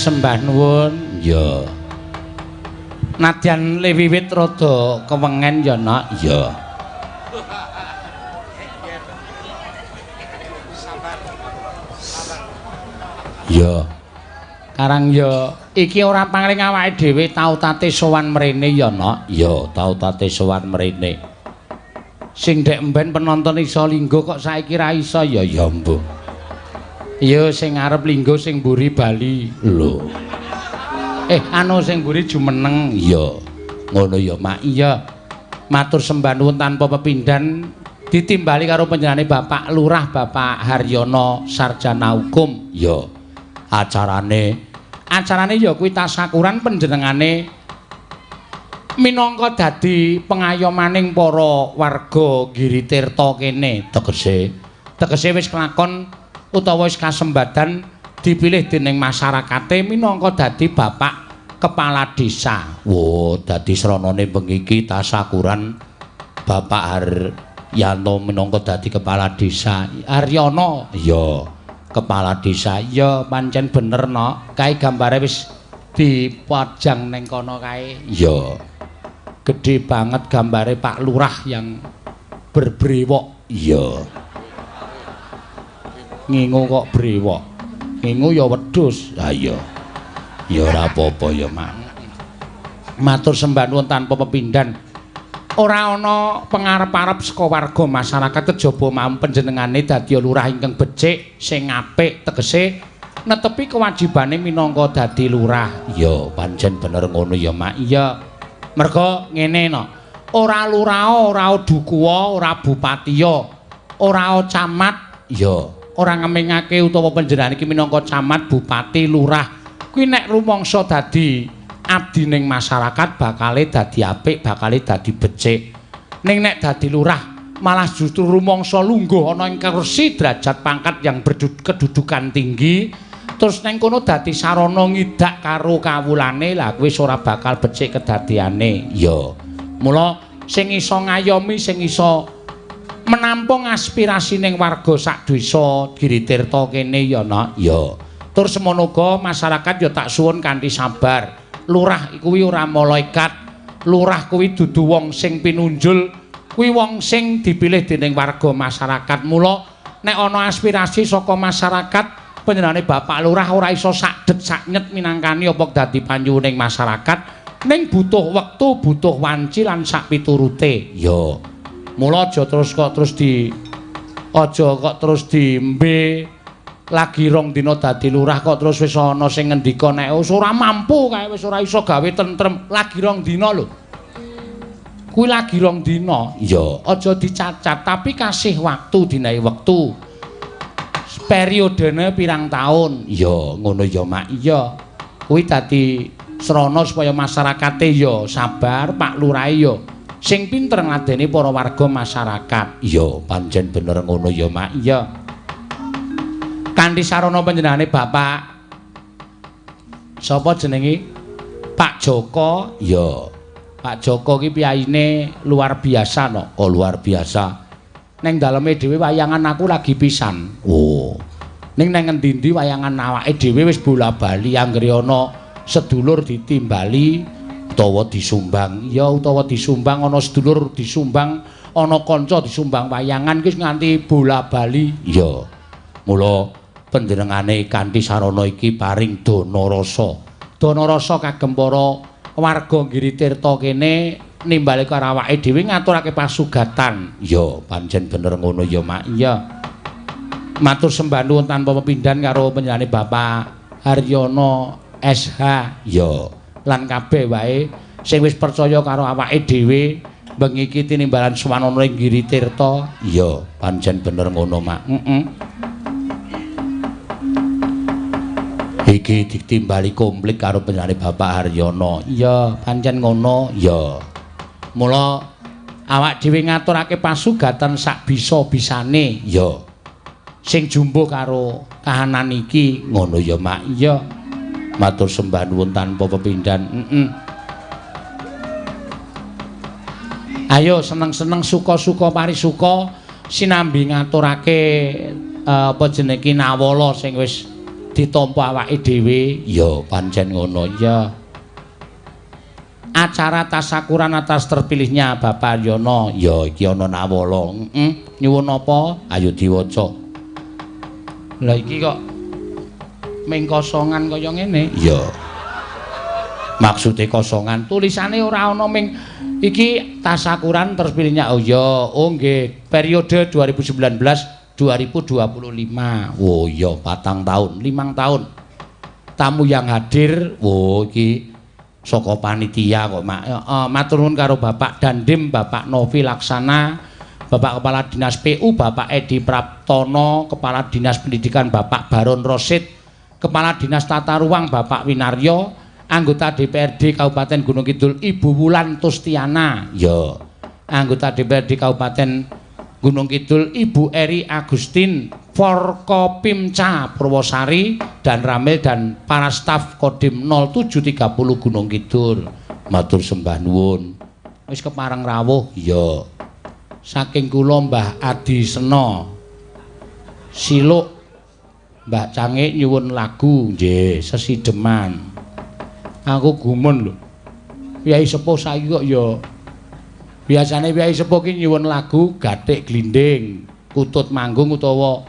Sembah nuwun. Ya. Nadyan wiwit rada kewengen ya, Nak. Ya. Ya. Karang ya iki ora paling awake dhewe tau tate sowan mrene ya, Nak. Ya, tau tate sowan mrene. Sing dek mben penonton iso linggo kok saiki ra iso ya ya mbuh. Ya sing arep linggo sing mburi bali. Lho. Anu sing mburi jumeneng. Ya. Ngono ya, Mak. Iya. Matur sembah nuwun tanpa pepindhan ditimbali karo panjenengane Bapak Lurah Bapak Haryono Sarjana Hukum. Ya. Acarane ya kuwi tasakuran panjenengane minangka dadi pengayomaning para warga Giri Tirta kene. Tegese wis kelakon utawa wis kasembadan dipilih dening masyarakate minangka dadi bapak kepala desa. Wo, dadi sranane bengi iki tasakuran Bapak Haryono minangka dadi kepala desa. Haryono, iya, kepala desa. Iya, pancen bener, Nok. Kae gambare wis dipajang ning kono kae. Iya. Gedhe banget gambare Pak Lurah yang berbrewok. Iya. Ngingu kok brewok. Ngingu ya wedhus. Ha iya. Ya ora apa-apa ya, Mak. Matur sembah nuwun tanpa pepindhan. Ora ana pengarep-arep saka warga masyarakat kejaba mau panjenengane dadi lurah ingkang becik, sing apik, tegese netepi kewajibane minangka dadi lurah. Ya, pancen bener ngono ya, Mak. Iya. Merga ngene no. Ora lurah, ora dukuwa, ora bupatiya, ora camat, ya. Ora ngemingake utawa panjenengan iki minangka camat, bupati, lurah. Kuwi nek rumangsa dadi abdining masyarakat bakale dadi apik, bakale dadi becik. Ning nek dadi lurah malah justru rumangsa lungguh ana ing kursi derajat pangkat yang berkedudukan tinggi, terus neng kono dadi sarana ngidak karo kawulane, lah kuwi ora bakal becik kedadiane. Ya. Mula sing iso ngayomi, sing iso menampung aspirasining warga sak desa Giri Tirta kene ya, Nak. Ya. Tur semono uga masyarakat ya tak suwun kanthi sabar. Lurah kuwi ora malaikat. Lurah kuwi dudu wong sing pinunjul, kuwi wong sing dipilih dening warga masyarakat. Mula nek ana aspirasi saka masyarakat, panjenengane Bapak Lurah ora iso sakdet saknyet minangkani apa dadi panyuwuning masyarakat, ning butuh wektu, butuh wanci lan sak piturute. Ya. Mula aja terus kok terus di aja kok terus diembe lagi rong dina dadi lurah kok terus wis ana sing ngendika nek wis ora mampu kae wis ora iso gawe tentrem. Lagi rong dina lho. Kuwi lagi rong dina. Ya, aja dicacat tapi kasih waktu, dinahi wektu. Periodene pirang taun. Ya, ngono ya, Mak. Iya. Kuwi dadi srana supaya masyarakate ya sabar, Pak Lurahe ya sing pinter ngladeni para warga masyarakat. Ya, pancen bener ngono ya, Mak. Iya. Kanthi sarana panjenengane Bapak sapa jenenge? Pak Joko. Ya. Pak Joko ki piyayine luar biasa no. Oh, luar biasa. Neng daleme dhewe wayangan aku lagi pisan. Oh. Ning neng ngendi-endi wayangan awake dhewe wis bola-bali anggere ana sedulur ditimbali utawa disumbang. Ya utawa disumbang ana sedulur disumbang, ana kanca disumbang wayangan ki nganti bola-bali. Ya. Mula panjenengane kanthi sarana iki paring dana rasa. Dana rasa kagem para warga Giri Tirta kene nimbali karo awake dhewe ngaturake pasugatan. Ya, pancen bener ngono ya, Mak. Iya. Matur sembah nuwun tanpa pepindhan karo panjenengane Bapak Haryono SH. Ya, lan kabeh wae sing wis percaya karo awake dhewe bengi iki tinimbalan sowan ana ing Giri Tirta. Ya, pancen bener ngono, Mak. Heeh. Iki ditimbali komplit karo panjenengane Bapak Haryono. Iya, pancen ngono. Ya. Mula awak dhewe ngaturake pasugatan sak bisa-bisane. Ya. Sing jumbuh karo kahanan iki ngono ya, Mak. Iya. Matur sembah nuwun tanpa pepindhan. Heeh. Ayo seneng-seneng suka-suka parisuka sinambi ngaturake apa jenenge nawala sing wis Ditampa awake dhewe. Ya pancen ngono ya. Acara tasakuran atas terpilihnya Bapak Yono. Ya iki ana nawala. Heeh. Nyuwun apa? Ayo diwaca. Lah iki kok ming kosongan kaya ngene? Ya. Maksude kosongan, tulisane ora ana ming iki tasakuran terpilihnya. Oh ya, oh nggih, periode 2019 2025. Oh iya, 4 tahun, 5 tahun. Tamu yang hadir, oh iki saka panitia kok, Mak. Heeh, matur nuwun karo Bapak Dandim, Bapak Novi Laksana, Bapak Kepala Dinas PU, Bapak Edi Praptono, Kepala Dinas Pendidikan Bapak Baron Rosid, Kepala Dinas Tata Ruang Bapak Winaryo, anggota DPRD Kabupaten Gunung Kidul Ibu Wulan Tustiana. Ya. Anggota DPRD Kabupaten Gunung Kidul Ibu Eri Agustin, Forkopimca Purwosari dan Ramil dan para staf Kodim 0730 Gunung Kidul. Matur sembah nuwun. Wis kepareng rawuh. Ya. Saking kula Mbah Adi Seno Siluk Mbah Cangik nyuwun lagu nggih sesideman. Aku gumun lho. Kyai sepuh saiki kok ya biasane kyai sepuh ki nyuwun lagu gathik glinding, kutut manggung utawa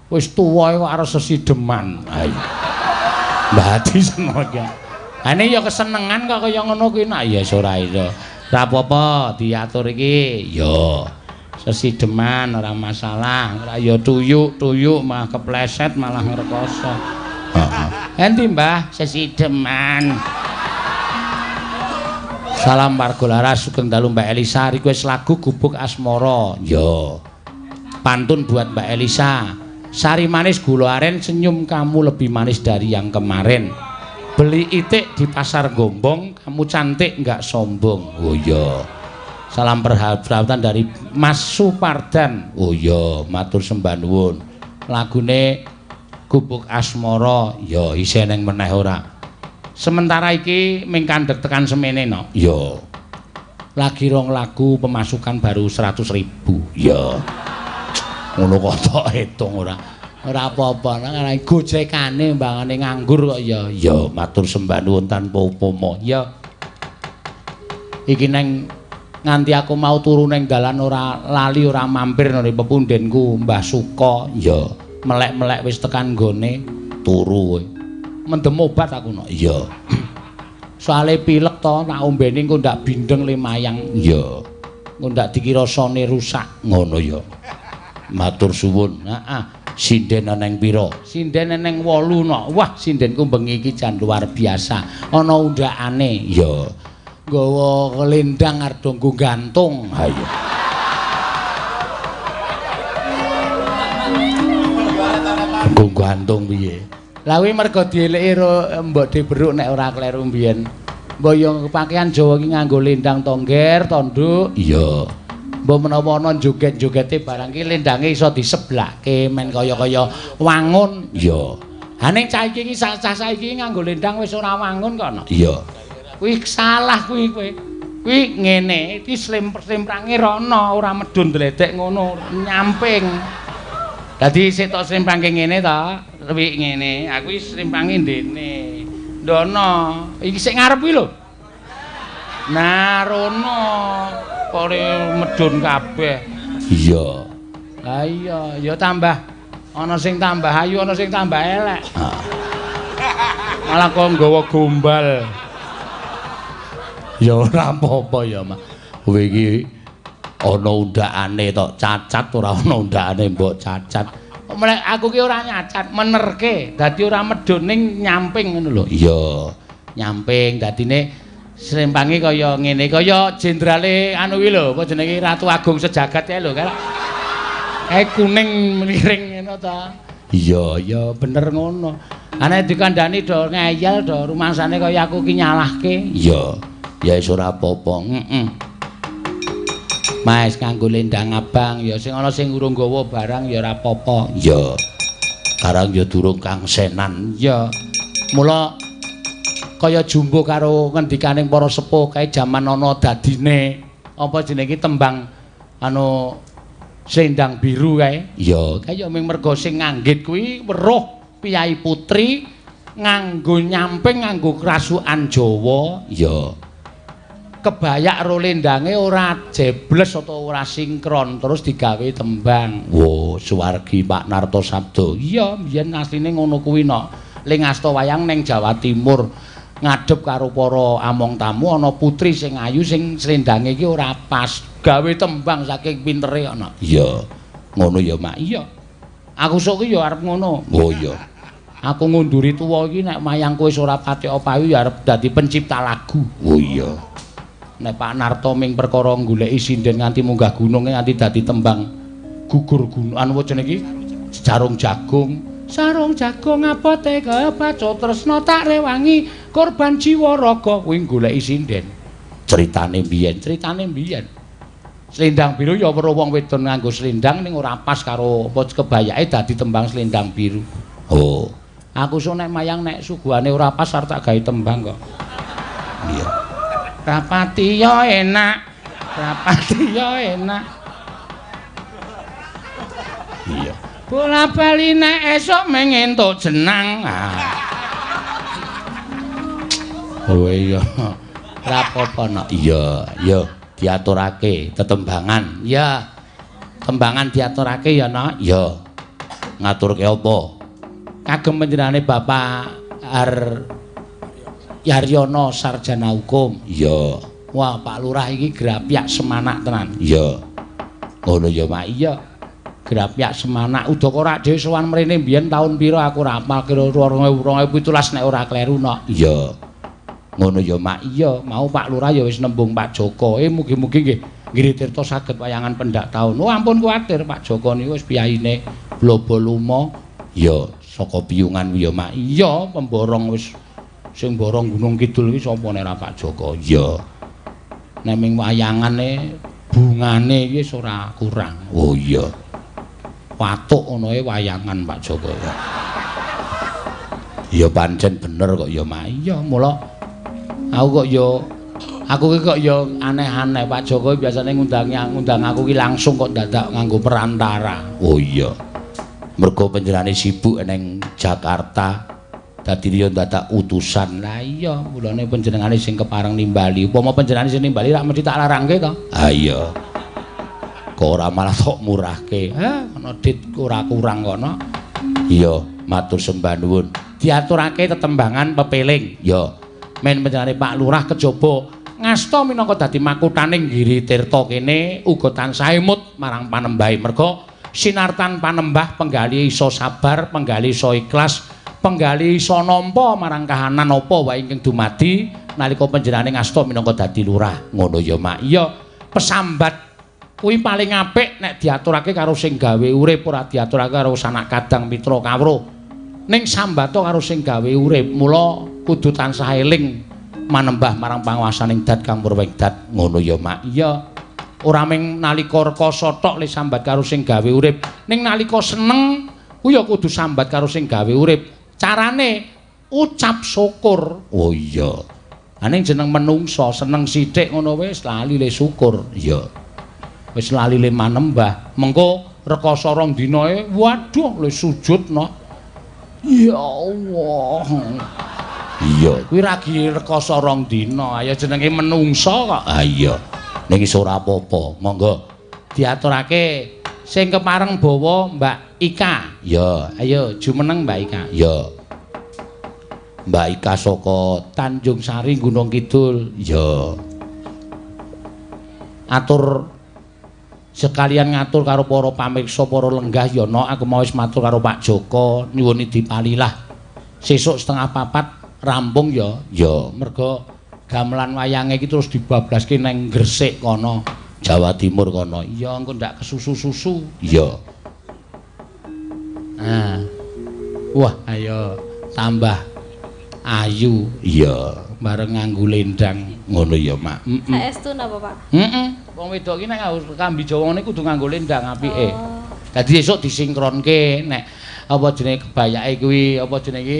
wis tuwa kok arep sesideman. Ayo. Mbah Adi Seno iki. Ane ya kesenengan kok kaya ngono kuwi nak ya ora iso. Ora apa-apa diatur iki. Ya. Sesideman ora masalah, ora ya tuyuk-tuyuk malah kepleset malah ngrekoso. Heeh. Endi Mbah sesideman. Salam warga laras sugeng dalu Mbak Elisa, request lagu Gubuk Asmara. Ya. Pantun buat Mbak Elisa. Sari manis gula aren, senyum kamu lebih manis dari yang kemarin. Beli itik di pasar Gombong, kamu cantik enggak sombong. Oh iya. Salam persahabatan dari Mas Supardan. Oh iya, matur sembah nuwun. Lagune Gubuk Asmara, ya isih neng meneh ora. Sementara iki ming kandhek tekan semene no. Ya. Lagi rong lagu pemasukan baru 100.000. Ya. Ngono kok tok hitung ora. Ora apa-apa, nang gojekane mbangane nganggur kok ya. Ya, matur sembah nuwun tanpa upama. Ya. Iki neng nganti aku mau turu neng dalan ora lali ora mampir nang pepundenku Mbah Suko. Ya. Melek-melek wis tekan nggone turu kowe. Mendem obat aku no. Iya. Soale pilek to tak ombeni engko ndak bindeng limayang. Iya. Engko ndak dikira sone rusak ngono ya. Matur suwun. Heeh. Sinden eneng pira? Sinden eneng 8 no. Wah, sindenku bengi iki jan luar biasa. Ana undakane. Iya. Nggawa lendang arep nggo gantung. Ha iya. Nggo gantung piye? Lah kuwi mergo dieleki mbok Debruk nek ora kleru mbiyen. Mbok yo pakaian Jawa iki nganggo lendang tongger, tonduk. Iya. Mbok menawa ana joget-jogete barang ki lendange iso diseblake men kaya-kaya wangun. Iya. Ha ning cah iki iki cah saiki nganggo lendang wis ora wangun kok no. Iya. Kuwi salah kuwi kowe. Kuwi ngene, iki slimprange rono ora medhun dledek ngono, nyamping. Dadi sik tok slimpangke ngene to, kuwi ngene, aku iki slimpange ndene. Ndono, iki sik ngarep kuwi lho. Nah, rono kore medhun kabeh. Iya. Lah iya, ya tambah ana sing tambah ayu, ana sing tambah elek. Malah kok nggawa gombal. Ya ora apa-apa ya, Mak. Kowe iki ana undakane tok cacat ora ana undakane mbok cacat. Melek aku ki ora nyacat, menerke. Dadi ora medhun ning nyamping ngono lho. Iya, nyamping dadine srempange kaya ngene, kaya jenderale anu kuwi lho, apa jenenge Ratu Agung Sejagat kae lho, kae kuning miring ngono ta. Iya, ya bener ngono. Ana dikandani do ngeyel do rumangsane kaya aku ki nyalahke. Iya. Ya wis ora apa-apa. Heeh. Mas kanggo lendang abang ya sing ana sing urung gawa barang ya ora apa-apa. Ya. Karang ya durung kangsenan. Ya. Mula kaya jumbo karo ngendikaning para sepuh kae jaman ana dadine apa jenenge tembang anu selendang biru kae. Ya, kae ya mung mergo sing nganggit kuwi weruh piyai putri nganggo nyamping nganggo kerasukan Jawa. Iya. Kebayak ro lendange ora jebles atau ora sinkron terus digawe tembang. Wo, suwargi Pak Narto Sabdo. Iya, biyen asline ngono kuwi no. Ling asta wayang ning Jawa Timur ngadhep karo para among tamu ana putri sing ayu sing slendange iki ora pas. Gawe tembang saking pintere ana. Iya. Ngono ya, Mak. Iya. Aku sok ki ya arep ngono. Oh iya. Aku ngunduri tuwa iki nek wayangku wis ora patek payu ya arep dadi pencipta lagu. Oh iya. Nek Pak Narto ming perkara goleki sinden nganti munggah gunung nganti dadi tembang gugur gunung anu jenenge iki sarung jagung. Sarung jagung apote kepaco tresna tak rewangi korban jiwa raga kuwi goleki sinden. Critane biyen, critane biyen. Selendang biru ya weruh wong wedon nganggo selendang ning ora pas karo apa kebayake dadi tembang selendang biru. Oh, aku sok nek mayang nek suguhane ora pas arep tak gawe tembang kok. Iya. Rapati ya enak. Rapati ya enak. Iya. Bola bali nek esuk meng entuk jenang. Ah. Oh iya. Ora apa-apa nok. Iya, iya diaturake tetembangan. Iya. Tembangan diaturake ya nok. Iya. Ngaturke apa? Kagem panjenengane Bapak Yaryono sarjana hukum. Iya. Wah, Pak Lurah iki grapyak semanak tenan. Iya. Ngono ya, Mak. Iya. Grapyak semanak udaka ora dhewe sowan mrene mbiyen taun pira aku ora hafal kira 2017 nek ora kleru nok. Iya. Ngono ya, Mak. Iya, mau Pak Lurah ya wis nembung Pak Joko. Mugi-mugi nggih Giri Tirta saged wayangan pendak taun. Oh, ampun kuwatir Pak Joko niku wis piyayine Blobo Lumo. Iya, saka piyungan ya, Mak. Iya, pemborong wis sing borong Gunung Kidul iki sapa nek ora Pak Joko? Iya. Nek ming wayangane bungane iki wis ora kurang. Oh iya. Watuk ngono e wayangan Pak Joko. Ya pancen bener kok ya, Mak. Iya, mula aku kok ya aku ki kok ya aneh-aneh Pak Joko biasane ngundang aku ki langsung kok dadak nganggo perantara. Oh iya. Mergo panjenengane sibuk ning Jakarta. Dadi ya dadak utusan. Lah iya, mulane panjenengane sing kepareng nimbali. Upama panjenengane sing nimbali rak mesti tak larangke to. Ha iya. Kok ora malah tok murahke. Ha, ana dit ora kurang kono. Iya, matur sembah nuwun. Diaturake tetembangan pepeling. Ya. Men panjenengane Pak Lurah kejaba ngasta minangka dadi makuthaning Giri Tirta kene uga tansah emut marang panembahe. Merga sinartan panembah penggali iso sabar, penggali iso ikhlas, penggali iso nampa marang kahanan apa wae ingkang dumadi nalika panjenengane ngasta minangka dadi lurah. Ngono ya, Mak. Iya, pesambat kuwi paling apik nek diaturake karo sing gawe urip, ora diaturake karo sanak kadang mitra kawruh. Ning sambata karo sing gawe urip, mula kudu tansah eling manembah marang panguwasaning dat kang purwing dat. Ngono ya, Mak. Iya. Ora ming nalika rekoso tok le sambat karo sing gawe urip, ning nalika seneng kuwi ya kudu sambat karo sing gawe urip. Carane ucap syukur. Oh iya. Aning jeneng menungso seneng sithik ngono wis lali le syukur. Iya. Wis lali le manembah. Mengko rekoso rong dinae waduh le sujud no. Ya Allah. Iya, kuwi ragi rekoso rong dina. Ayo jenenge menungso kok. Ha iya. Ning iso ora apa-apa. Monggo diaturake sing kepareng bawa Mbak Ika. Ya, ayo jumeneng Mbak Ika. Ya. Mbak Ika saka Tanjung Sari Gunung Kidul. Ya. Atur sekalian ngatur karo para pamirsa para lenggah ya nok, aku mau wis matur karo Pak Joko nyuwun dipalilah. Sesuk 3:30 rampung ya. Ya, mergo gamelan wayange iki terus dibablaske nang Gresik kono. Jawa Timur kono. Iya, engko ndak kesusu-susu. Iya. Nah. Wah, ayo tambah ayu. Iya, bareng nganggo lendang. Ngono ya, Mak. Heeh. Saestu napa, Pak? Heeh. Wong wedok iki nek nganggo kambi Jawa ngene kudu nganggo lendang apike. Oh. Dadi esuk disinkronke nek apa jenenge kebayake kuwi, apa jenenge iki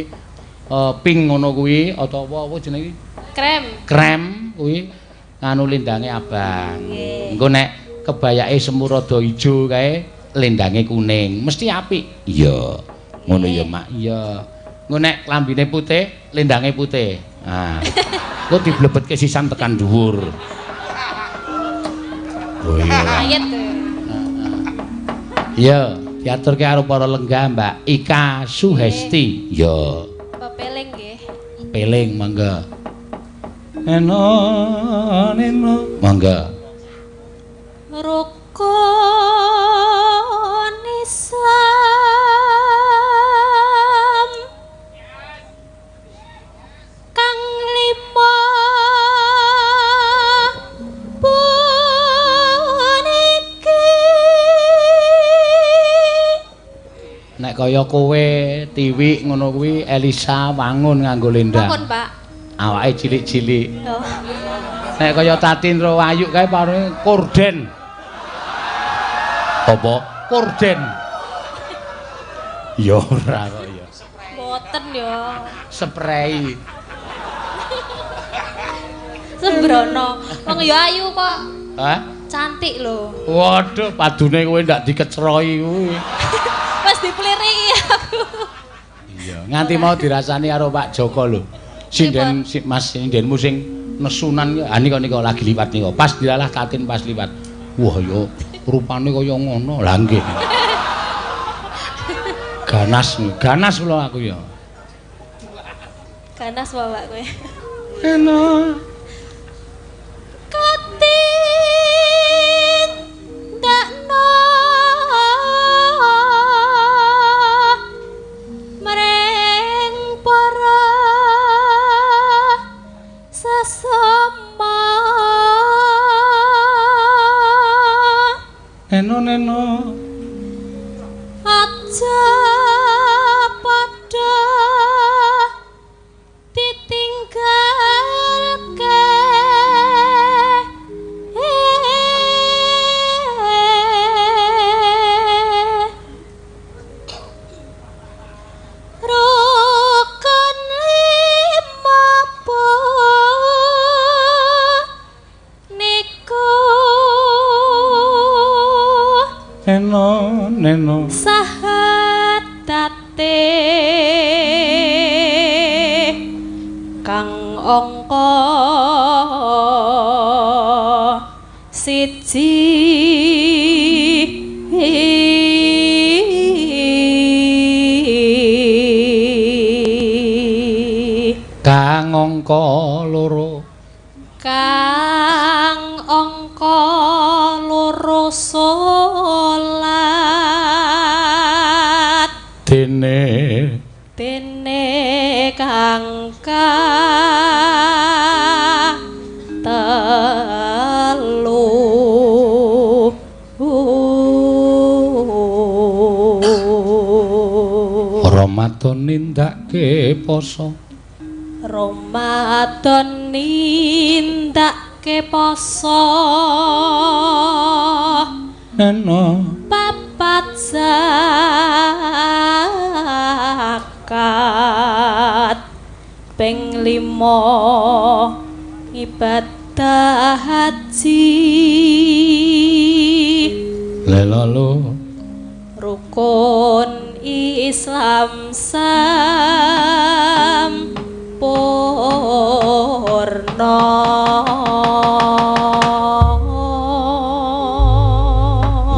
pink ngono kuwi atau apa jenenge iki? Krem. Krem kuwi nganu lendange abang. Engko nek kebayake semu rada ijo kae lendange kuning, mesti apik. Iya. Ngono ya, Mak. Iya. Engko nek klambine putih, lendange putih. Ah. Engko diblebetke sisan tekan dhuwur. Oh iya. Ayet. Iya, diaturke karo para lenggah Mbak Ika Suhesti. Iya. Pepeling nggih. Pepeling mangga. Eno neno mangga. Rukun Islam kang lima puniki. Nek kaya kowe Tiwik ngono kuwi Elisa wangun nganggo lendang. Wangun, Pak. Awake cilik-cilik. Oh. Nek kaya Tatin ro Ayu kae parune korden. Apa? Korden. Ya ora kok ya. Mboten ya. Sprei. Sembrono. Wong ya ayu kok. Hah? Cantik lho. Waduh, padune kowe ndak dikecroi kuwi. Wis dipliriki aku. Iya, nganti mau dirasani karo Pak Joko lho. Sinden si Mas sindenmu sing nesunan ha nika nika lagi liwat nika. Pas dilalah Tatin pas liwat. Wah ya rupane kaya ngono. Lah nggih. Ganas, ganas kula aku ya. Ganas wae Pak kowe. Eno. Katin ndakno mring para sesama. Eno neno aja padha ditinggalke. Rukun lima niku eno neno sahadate kang angka siji. Kang angka loro. Kang angka loro salat dene dene kang telu. Ramadan nindakake poso. Ramadan nindakake poso. Neno papat zakat ping 5 ibadah haji. Lelalu rukun Islam sampurna.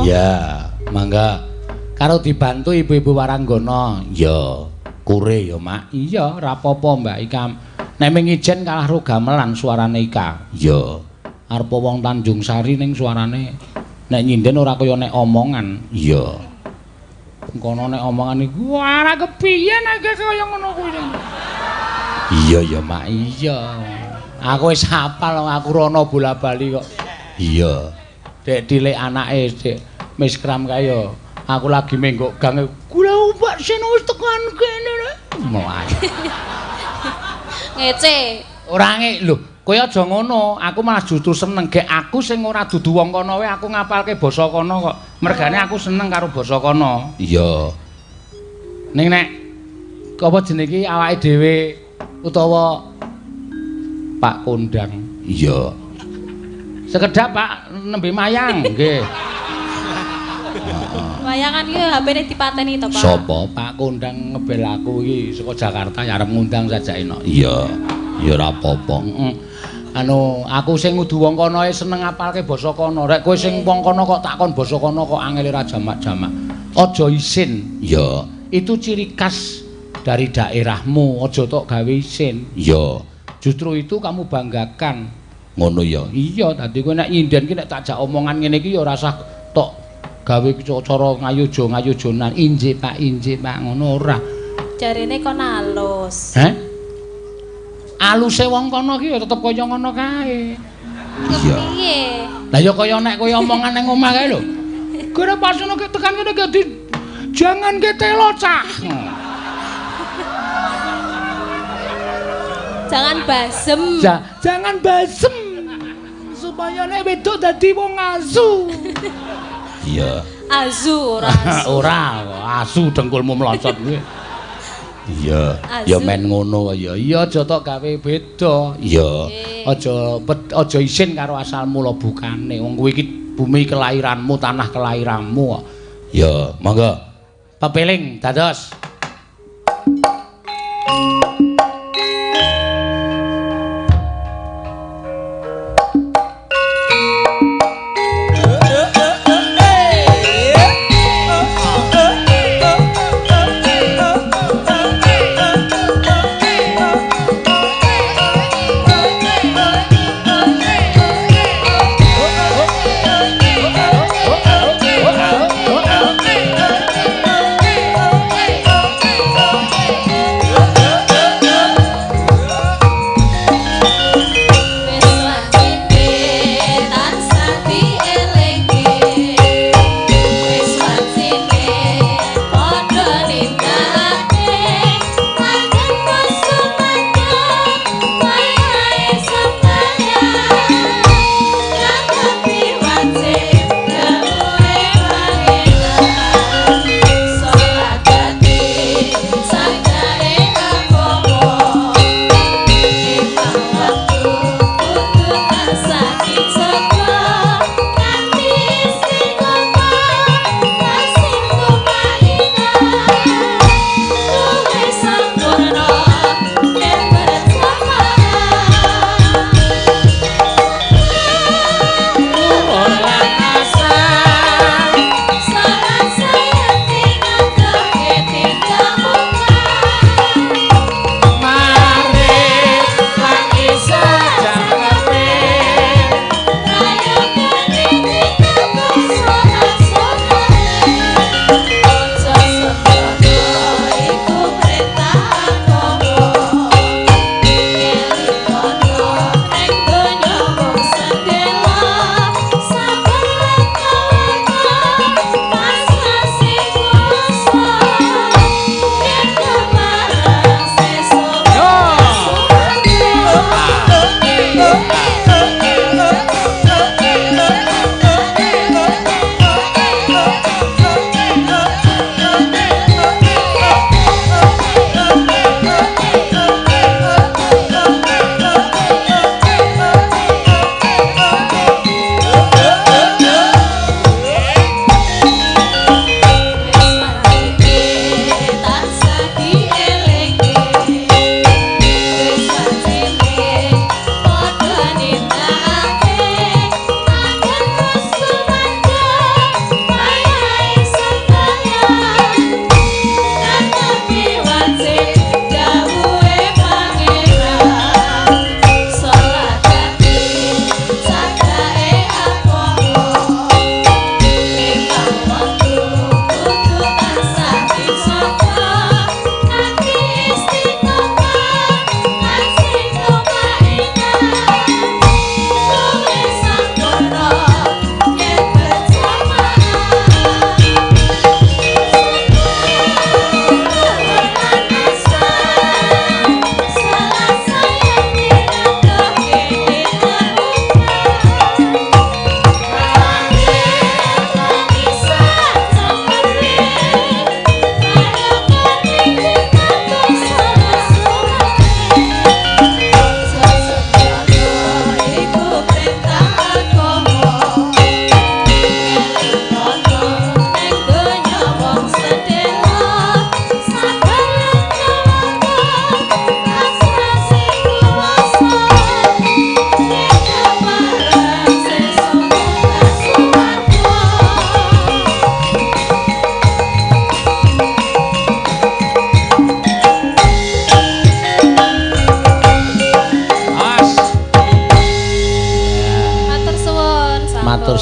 Ya, mangga. Karo dibantu ibu-ibu waranggana. Ya, kure ya, Mak. Iya, ora apa-apa, Mbak Ika. Nek ming ijen kalah ro gamelan suarane Ika. Ya. Arep wong Tanjung Sari ning suarane nek nyinden ora kaya nek omongan. Iya. Kono nek omongan iku ora kepiye nek kaya ngono kuwi. Iya ya, Mak. Iya. Aku wis hafal aku rono bola-bali kok. Iya. Dek tilik anake dek miskram kae ya. Aku lagi menggok gang. Gula Pak Seno wis tekan kene. Mlayu. Ngece. Ora nge lho, kowe aja ngono. Aku malah justru seneng gek aku sing ora dudu wong kono wae aku ngapalke basa kono kok. Mergane aku seneng karo basa kono. Iya. Ning nek apa jenenge iki awake dhewe utawa Pak Kondang. Iya. Sekedhap Pak nembe mayang nggih. Wayangan iki HP-ne dipateni to, Pak. Sopo? Pak kondang ngebel aku iki saka Jakarta ya arep ngundang sajake no. Iya. Ya ora apa-apa. Heeh. Anu, aku sing kudu wong kono e seneng ngapalke basa kono. Rek kowe sing wong kono kok takon basa kono kok angel ra jamak-jamak. Aja isin. Iya. Itu ciri khas dari daerahmu, aja tok gawe isin. Iya. Justru itu kamu banggakan. Ngono ya. Iya, dadi kowe nek nyinden ki nek tak jak omongan ngene iki ya ora usah tok gawe cara ngayujo-ngayujonan. Injih Pak ngono ora. Jarene kon alus. Heh? Aluse wong kono ki ya tetep kaya ngono kae. Iya. Piye? Lah ya kaya nek kowe omongan nang omah kae lho. Kene pas ngono ki tekan kene ki jangan ketelo cah. Jangan basem. Jangan basem. Supaya nek wedok dadi wong asu. Iya. Asu ora asu. Ora, asu dengkulmu melocot kuwi. Iya, ya men ngono ya. Iya aja tok gawe beda. Iya. Aja isin karo asal mula bukane. Wong kuwi iki bumi kelahiranmu, tanah kelahiranmu kok. Ya, monggo. Pepeling dados.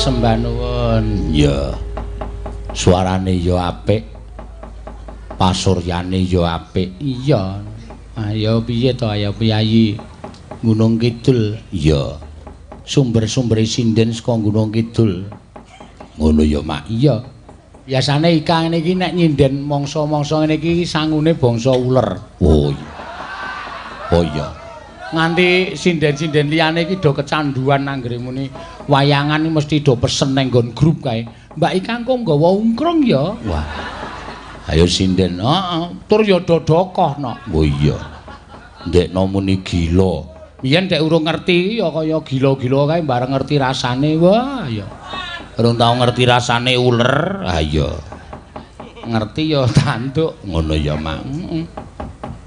sembah nuwun. Ya. Suarane ya apik. Pasuryane ya apik. Iya. Ayo piye to ayo piyayi Gunung Kidul. Iya. Sumber-sumbere sinden saka Gunung Kidul. Ngono ya, Mak. Iya. Biasane Ika ngene iki nek nyinden mangsa-mangsa ngene iki sangune bangsa uler. Oh iya. Oh iya. Nganti sinden-sinden liyane iki do kecanduan anggere muni wayangan iki mesti do pesen nang nggon grup kae. Mbak Ika engko nggawa ungkrung ya. Wah. Ayo sinden. Heeh. Tur ya do dokoh no. Oh iya. Ndekno muni gila. Biyen dek urung ngerti ya kaya gila-gila kae bareng ngerti rasane. Wah ya. Urung tau ngerti rasane uler. Ha iya. Ngerti ya tanduk. Ngono ya, Mak. Heeh.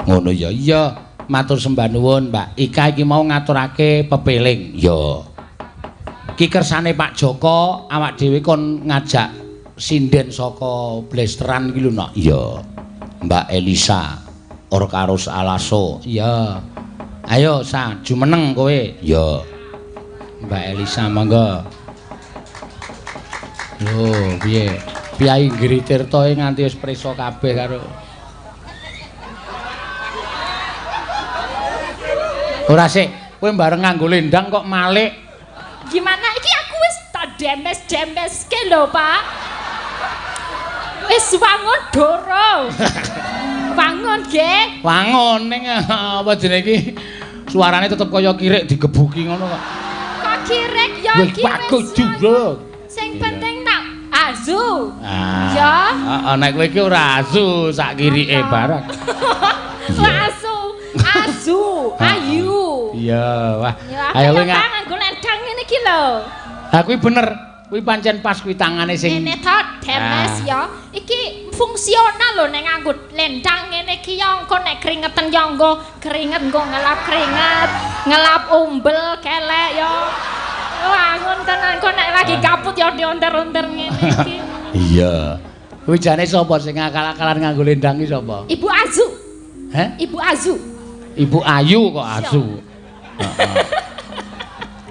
Ngono ya. Iya. Matur sembah nuwun, Mbak Ika iki mau ngaturake pepeling. Ya. Ki kersane Pak Joko awak dhewe kon ngajak sinden saka Blesteran iki lho, Nak. Iya. Mbak Elisa Orkarus Alaso. Iya. Ayo sa jumeneng kowe. Ya. Mbak Elisa monggo. Lho, piye? Piyai Giri Tirta nganti wis prisa kabeh karo ora sik, kowe bareng nganggo lendang kok malik. Gimana iki aku wis tak demes-demeske lho, Pak. Wis wangun doro. Wangun nggih. Wangun ning apa jenenge iki? Suarane tetep kaya kirik digebuki ngono kok. Kok kirik ya iki wis. Sing penting tak azu. Ya. Heeh, nek kowe iki ora azu sak kirike bareng. Ora azu. Azu, ayu. Iya, wah. Ayo kowe nganggo lendang ngene iki lho. Ha kuwi bener. Kuwi pancen pas kuwi tangane sing ngene to, demes ya. Iki fungsional lho nek nganggo lendang ngene iki ya engko nek kringeten ya engko keringet engko ngelap keringet, ngelap umbel kelek ya. Wangun tenan kok nek lagi kaput ya dionter-onter ngene iki. Iya. Kuwi jane sapa sing ngakal-akalan nganggo lendang iki sapa? Ibu Azu. Heh? Ibu Azu. Ibu Ayu kok Azu. Heeh.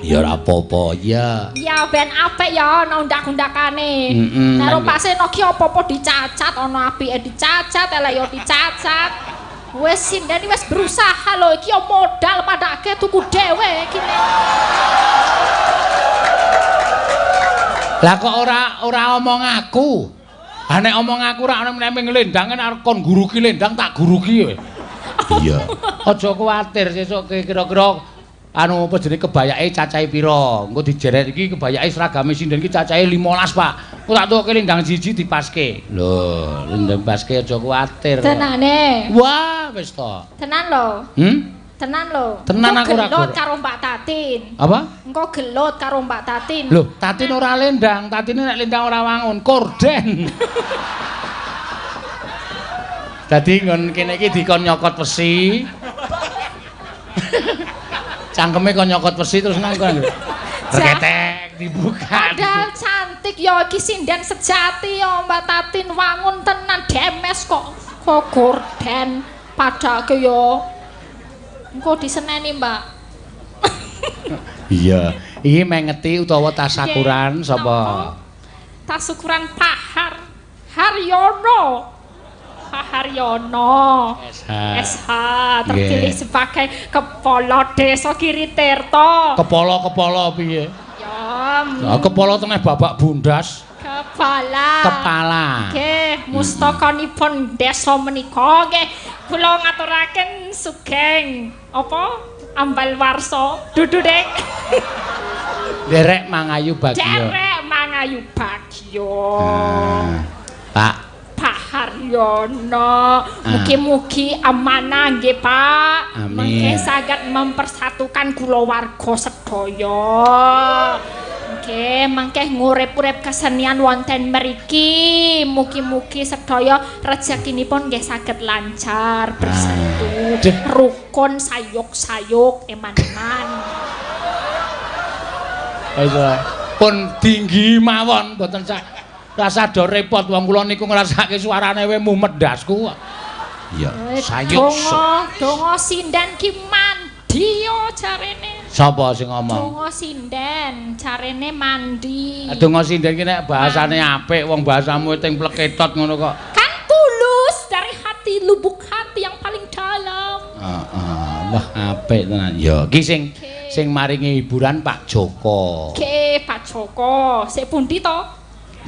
Ya ora apa-apa, ya. Ya ben apik ya ana undak-undakane. Nek ora Pak Seno ki apa-apa dicacat, ana apike dicacat, elek ya dicacat. Wis sinden wis berusaha lho iki ya modal padake tuku dhewe iki. Lah kok ora omong aku. Ha nek omong aku ora ana nek nglendang arep kon guruki lendang tak guruki kowe. Iya. Aja kuwatir sesuk kira-kira anu apa jenenge kebayake cacahe pira. Engko dijeret iki kebayake seragame sinden iki cacahe 15, Pak. Engko tak tukoke lendang siji dipaske. Lho, lendang paske aja kuwatir. Tenane. Wah, wis to. Tenan lho. Hmm? Tenan lho. Tenan aku ora gelut karo Mbak Tatin. Apa? Engko gelut karo Mbak Tatin. Lho, Tatin ora lendang, Tatine nek lendang ora wangun, korden. Dadi nggon kene iki dikon nyokot wesi. Cangkeme kon nyokot wesi terus nang kono. Reketek dibuka. Padahal cantik ya iki sinden sejati ya Mbak Tatin wangun tenan demes kok kok gorden padake ya. Engko diseneni, Mbak. Iya, iki mengeti utawa tasakuran sapa? Tasukuran Pak Haryono. Pak Haryono SH. SH terpilih sebagai kepala desa Giri Tirta. Kepala-kepala piye? Ya. Lah kepala tengah babak bundas. Kepala. Kepala. Nggih, mustakanipun desa menika nggih kula ngaturaken sugeng apa ambal warsa dudu dek. Derek mangayu bagya. Derek mangayu bagya. Pak Pak Haryono, mugi-mugi amanah nggih Pak. Amin. Mengke saged mempersatukan kulawarga sedaya. Nggih, mengke ngurip-urip kesenian wonten mriki. Mugi-mugi sedaya rezekinipun nggih saged lancar, bersatu, rukun, sayuk-sayuk, eman-eman. Pun tinggi mawon mboten sak rasa do repot wong kula niku ngrasake suarane we mumet ndasku kok. Iya, sayuk. Donga sinden ki mandi yo jarene. Sapa sing ngomong? Donga sinden, jarene mandi. Donga sinden ki nek bahasane apik, wong bahasamu ting pleketot ngono kok. Kan tulus dari hati, lubuk hati yang paling dalam. Heeh, wah apik tenan. Ya, iki sing sing maringi hiburan Pak Joko. Oke, Pak Joko. Sik pundi to?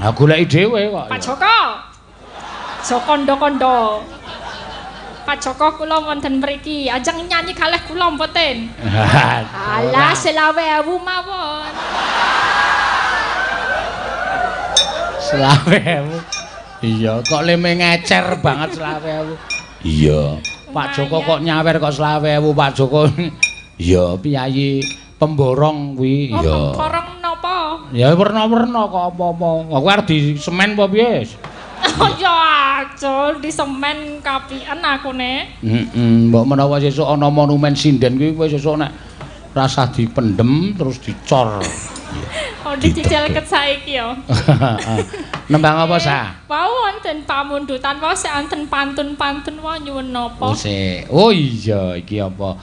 Nah, goleki dhewe kok. Pak Joko. Jokondo-kondo. Pak Joko kula wonten mriki, ajeng nyanyi kalih kula mboten. Alah 25.000 mawon. 25.000. Iya, kok leme ngecer banget 25.000. Iya. Pak Joko kok nyawer kok 25.000 Pak Joko. Iya, piyayi pemborong kuwi. Oh, iya. Pemborong napa? Ya werna-werna kok apa-apa. Aku arep di semen apa piye? Oh ya aja di semen kapian aku ne. Heeh, mbok menawa sesuk ana monumen sinden kuwi kowe sesuk nek rasah dipendem terus dicor. Oh dicicil ket saiki ya. Nembang apa sa? Wau wonten pamundutan wau sik wonten pantun-pantun wae nyuwun napa? Oh iya iki apa?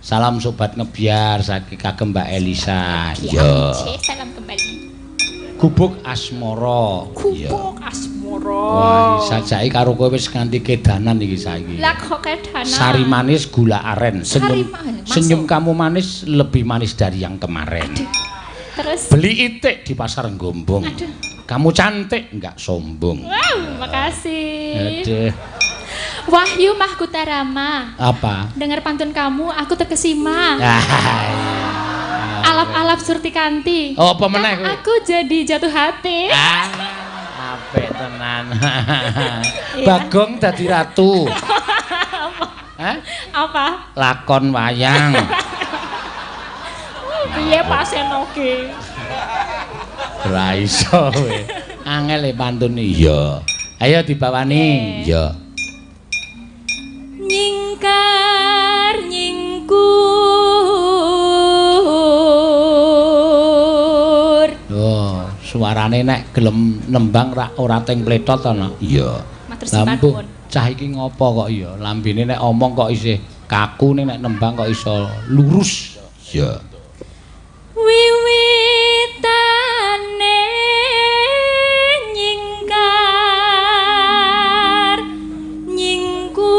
Salam sobat ngebiar saking kagem Mbak Elisa. Iya. Salam kembali. Gubuk Asmara. Gubuk Asmara. Wah, sajake karo kowe wis nganti kedanan iki saiki. Lah kok kedanan? Sari manis gula aren. Senyum, senyum kamu manis lebih manis dari yang kemarin. Aduh. Terus beli itik di pasar Gombong. Aduh. Kamu cantik enggak sombong. Wow, makasih. Aduh. Wahyu Mahkutarama. Apa? Dengar pantun kamu aku terkesima. Alap-alap Surtikanti. Oh, apa meneh kuwi? Aku jadi jatuh hati. Ah, apik tenan. Bagong dadi ratu. Apa? Hah? Apa? Lakon wayang. Piye Pak Seno ki? Ora iso kowe. Angel e pantun. Iya. Ayo dibawani. Iya. Nyingkar nyingkur. Oh, suarane nek gelem nembang rak ora teng pletot ana. Iya. Matur sembah. Cah iki ngopo kok iya? Lambene nek omong kok isih kaku, nek nembang kok iso lurus. Iya. Wiwitane nyingkar nyingkur.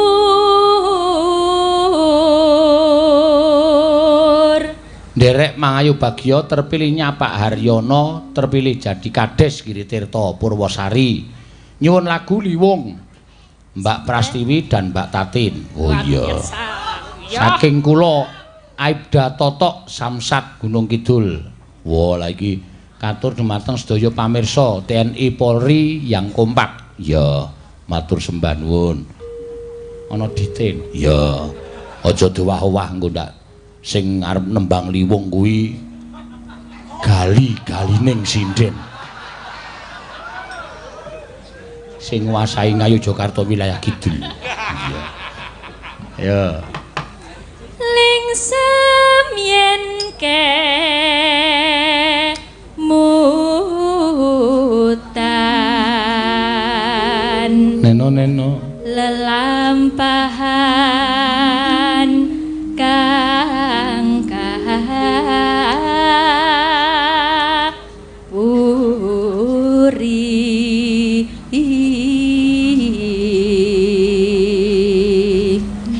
Nderek Mangayu Bagyo terpilihnya Pak Haryono terpilih jadi Kades Giritirto Purwosari. Nyuwun lagu Liwung Mbak Prastiwi dan Mbak Tatin. Oh iya. Saking kula Aibda Totok Samsat Gunung Kidul. Wah, lha iki katur dumateng sedaya pamirsa TNI Polri yang kompak. Ya, matur sembah nuwun. Ana ditin. Ya, aja dowah-owah engko ndak sing arep nembang liwung kuwi gali-galining sinden. Sing nguasai Ngayogyakarta wilayah kidul. Iya. Ya. Lingsem yen kemutan neno neno lelampahan kang kapuri.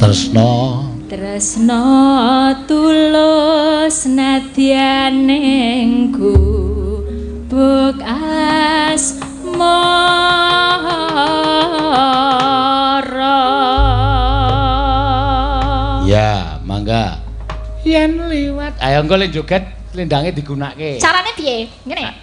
Tresno tresno tulus nadyan ning gubuk asmara. Ya, mangga. Yen liwat. Ayo engko lek joget lendange digunake. Carane piye? Ngene.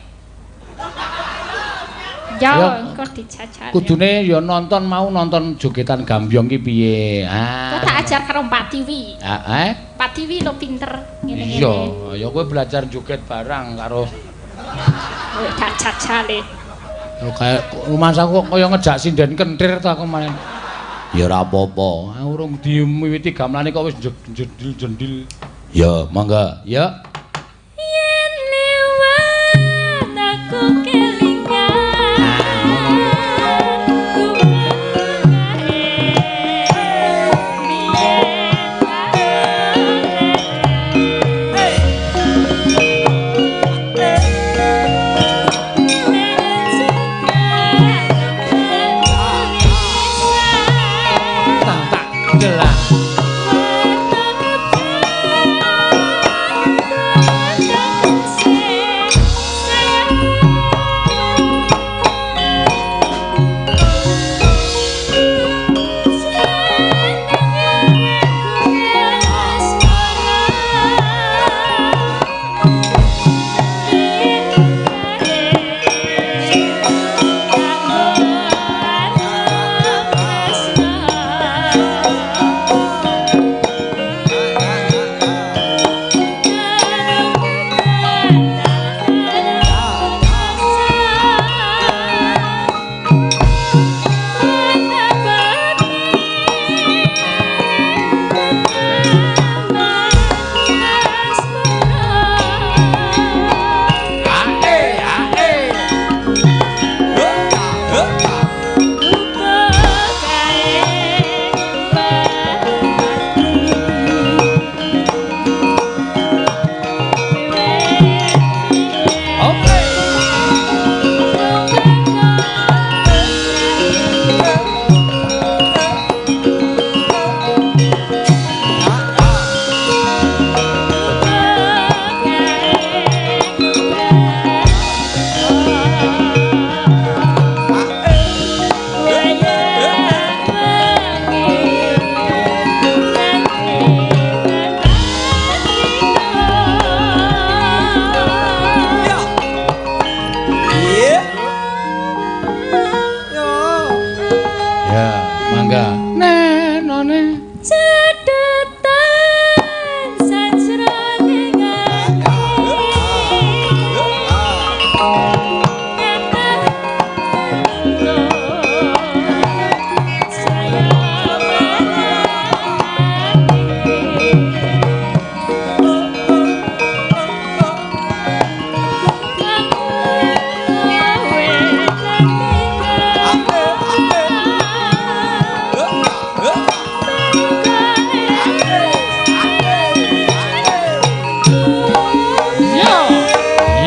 Ya, engko dijajal. Kudune ya nonton mau nonton jogetan gambyong ki piye. Ah. Kok tak ajar karo Pak Tiwi. Heeh. Pak Tiwi lo pinter ngene-ngene. Iya, ya kowe belajar joget barang karo tak jajale. Lho kaya rumangsaku kok kaya ngejak sinden kentir ta aku main. Ya ora apa-apa. Urung diwiwiti gamelane kok wis jendil-jendil. Ya, mangga. Ya. Yen liwat aku kelingan.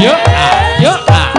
Yo ah, yo ah.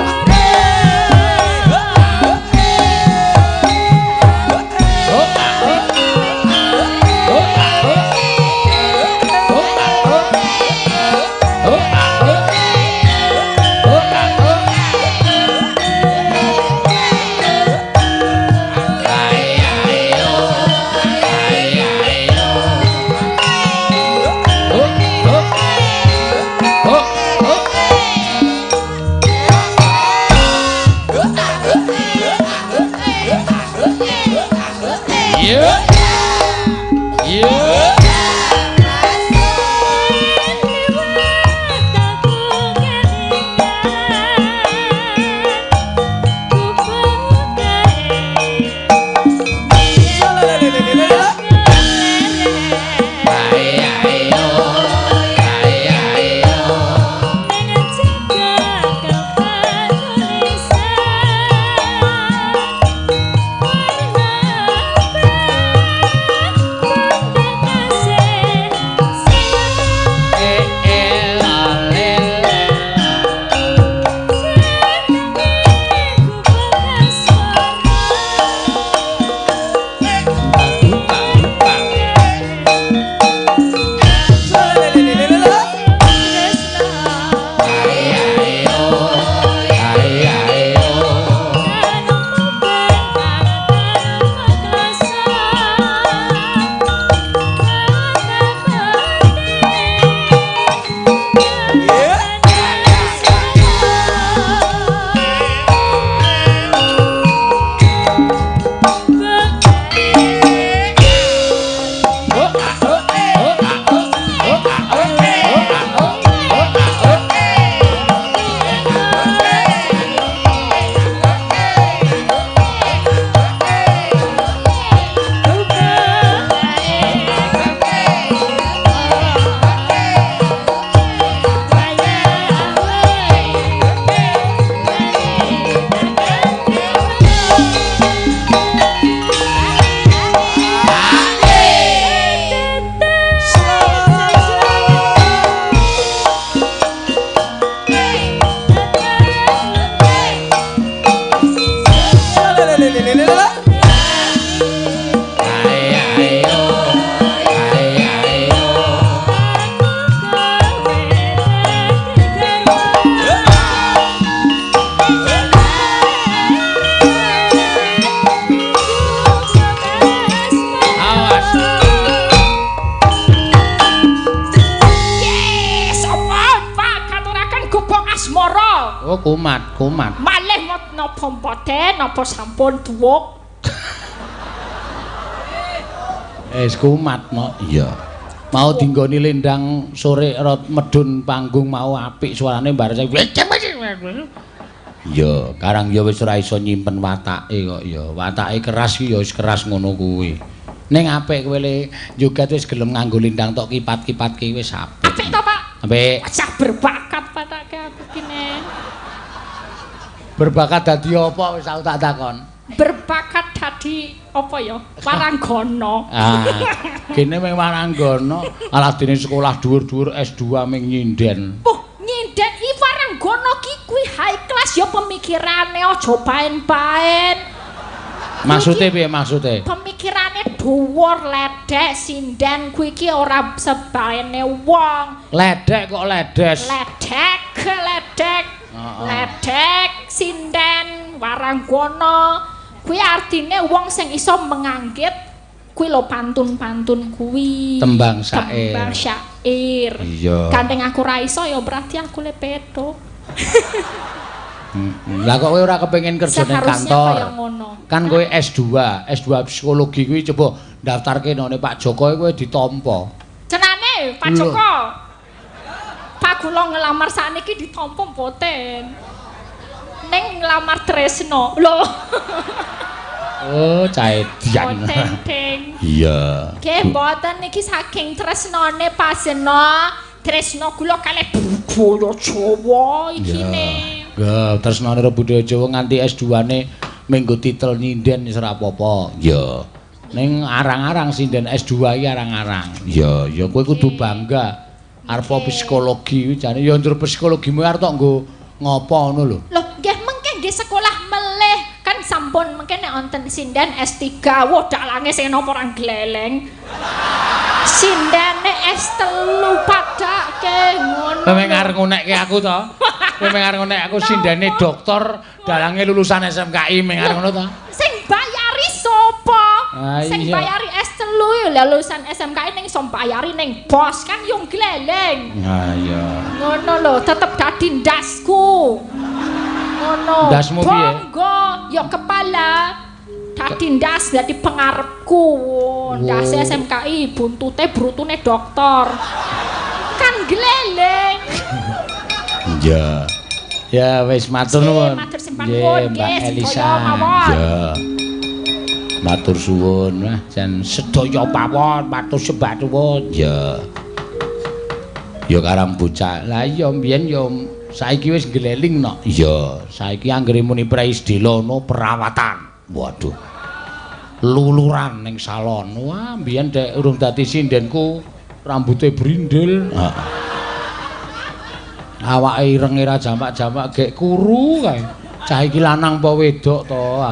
Oh, kumat, kumat. Malih napa mboten, napa sampun tuwuk. Wis kumat no. Iya. Mau dinggoni lendang sore rot medun panggung mau apik suarane bareng. Iya, karang ya wis ora iso nyimpen watake kok ya. Watake keras ki ya wis keras ngono kuwi. Ning apik kowe le joget wis gelem nganggo lendang tok kipat-kipatke wis apik. Apik to, Pak? Apik. Wajah berbakat patake aku kene. Berbakat dadi apa wis aku tak takon. Berbakat dadi apa ya? Waranggana. Ah, kene mung waranggana, alah dene sekolah dhuwur-dhuwur S2 ming nyinden. Oh, nyinden iki waranggana ki kuwi high class ya pemikirane aja paen-paen. Maksude piye maksude? Pemikirane dhuwur, ledek, sinden kuwi iki ora sebaene wong. Ledek kok ledes. Ledek, ledek. Ledek, sinden, waranggana kuwi artine wong sing iso menganggit kuwi lho pantun-pantun kuwi. Tembang syair. Tembang syair. Iya. Gandeng aku ra iso ya berarti aku le petuk. Lah kok kowe ora kepengin kerja ning kantor? Kan kowe S2, S2 psikologi kuwi coba daftarke nang Pak Joko kowe ditampa. Cenane Pak Joko. Pak kula ngelamar sakniki ditampa mboten. Ning nglamar Tresno. Lho. Oh, caedian. Mboten. Iya. Nggih, mboten niki saking tresnane Pasena, tresno kula kalih budaya Jawa ikine. Nggih, tresnane karo budaya Jawa nganti S2-ne minggu titel nyinden wis ora apa-apa. Iya. Ning arang-arang sinden S2 iki arang-arang. Iya, ya kowe kudu bangga. Arep psikologi kuwi jane ya njur psikologimu arep tok nggo Ngopo ngono lho? Lho, nggih mengke nggih sekolah melih. Kan sampun mengke nek wonten sinden S3, wah dalange sing napa ora gleleng. Sindene S3 padake ngono. Kowe arep ngunekke aku to? Kowe arep ngunekke aku sindene doktor, dalange lulusan SMKI meng arep ngono to? Sing bayari sapa? Sing bayari S3 ya lulusan SMKI ning iso bayari ning bos kan yo gleleng. Ha iya. Ngono lho, tetep dadi ndasku. Ngono. Ndasmu piye? Bangga ya kepala. Dadi ndas dadi pengarepku. Ndase SMKI buntute brutune doktor. Kan gleleng. Iya. Ya wis matur nuwun. Matur sembah nuwun nggih Elisa. Ya. Matur suwun, wah jan sedaya pawon matur sembah nuwun. Ya. Ya karang bocah. Lah iya mbiyen ya saiki wis ngleling no. Iya, saiki anggere muni praisdela no perawatan. Waduh. Luluran ning salon. Wah, mbiyen dek urung dadi sindenku rambute brindil. Heeh. Awake irenge ra jamak-jamak gek kuru kae. Cah iki lanang apa wedok to?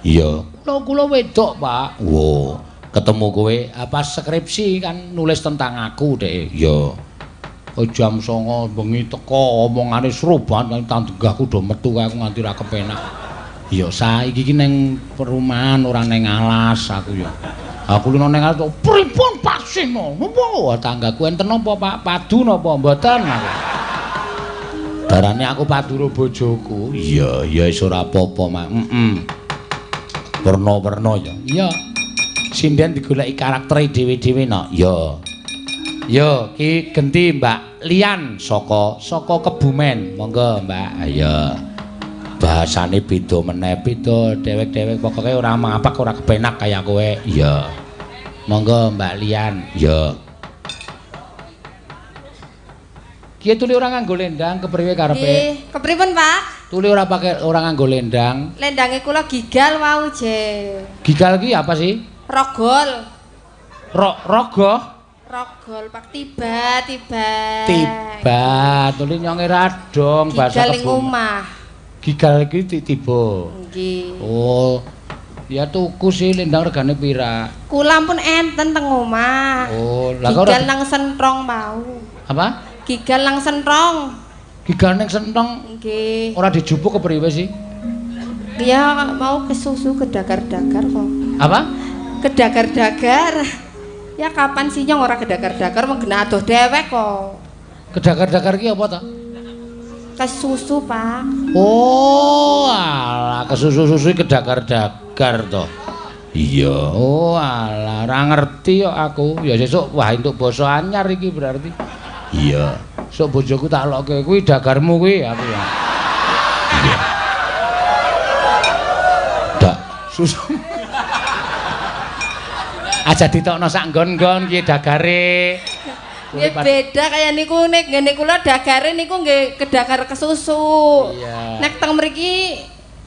Iya. Kula wedok, Pak. Wo, ketemu kowe apa skripsi kan nulis tentang aku dek. Iya. Jam 09.00 bengi teko omongane seru banget tanggahku do metu kae aku nganti ra kepenak. Iya, saiki iki ning perumahan ora ning alas aku ya. Aku lho ning alas pripun Pak Seno? Napa tanggaku enten napa Pak? Padu napa mboten aku. Darane aku padu karo bojoku. Iya, ya wis ora apa-apa, Mak. Heeh. Werna-werna ya. Iya. Sinden digoleki karaktere dhewe-dhewe no. Iya. Yo, ki genti Mbak Lian saka Kebumen. Monggo, Mbak. Ayo. Bahasane beda meneh, beda dewek-dewek pokoke ora mapak ora kepenak kaya kowe. Iya. Monggo Mbak Lian. Iya. Ki tuli ora nganggo lendang kepriwe karepe? Nggih, kepripun, Pak? Tuli ora pakai ora nganggo lendang. Lendange kula gigal wau, Je. Gigal ki apa sih? Rogol. Rogo? Rogol Pak tiba. Tiba, tuli nyonge radong bahasa Gigal ning omah. Gigal iki tiba. Nggih. Oh. Ya tuku sih lendang regane pira? Kula pun enten teng omah. Oh, lah kok gigal nang sentrong mau. Apa? Gigal nang sentrong. Gigal nang sentrong? Nggih. Ora dijupuk kepriwe sih? Ya mau kesusu kedagar-dagar kok. Apa? Kedagar-dagar. Ya kapan sih nyong ora kedagar-dagar mung gena adoh dewek kok. Kedagar-dagar ki apa ta? Kesusu, Pak. Oh, alah kesusu-susu kedagar-dagar to. Iya, oh alah ora ngerti kok aku. Ya sesuk wah entuk basa anyar iki berarti. Iya. Sok bojoku tak lokke kuwi dagarmu kuwi aku ya. Iya. Dak susu. Aja ditokno sak nggon-nggon piye dagare. Nggih beda kaya niku nek ngene kula dagare niku nggih kedagar kesusu. Iya. Nek teng mriki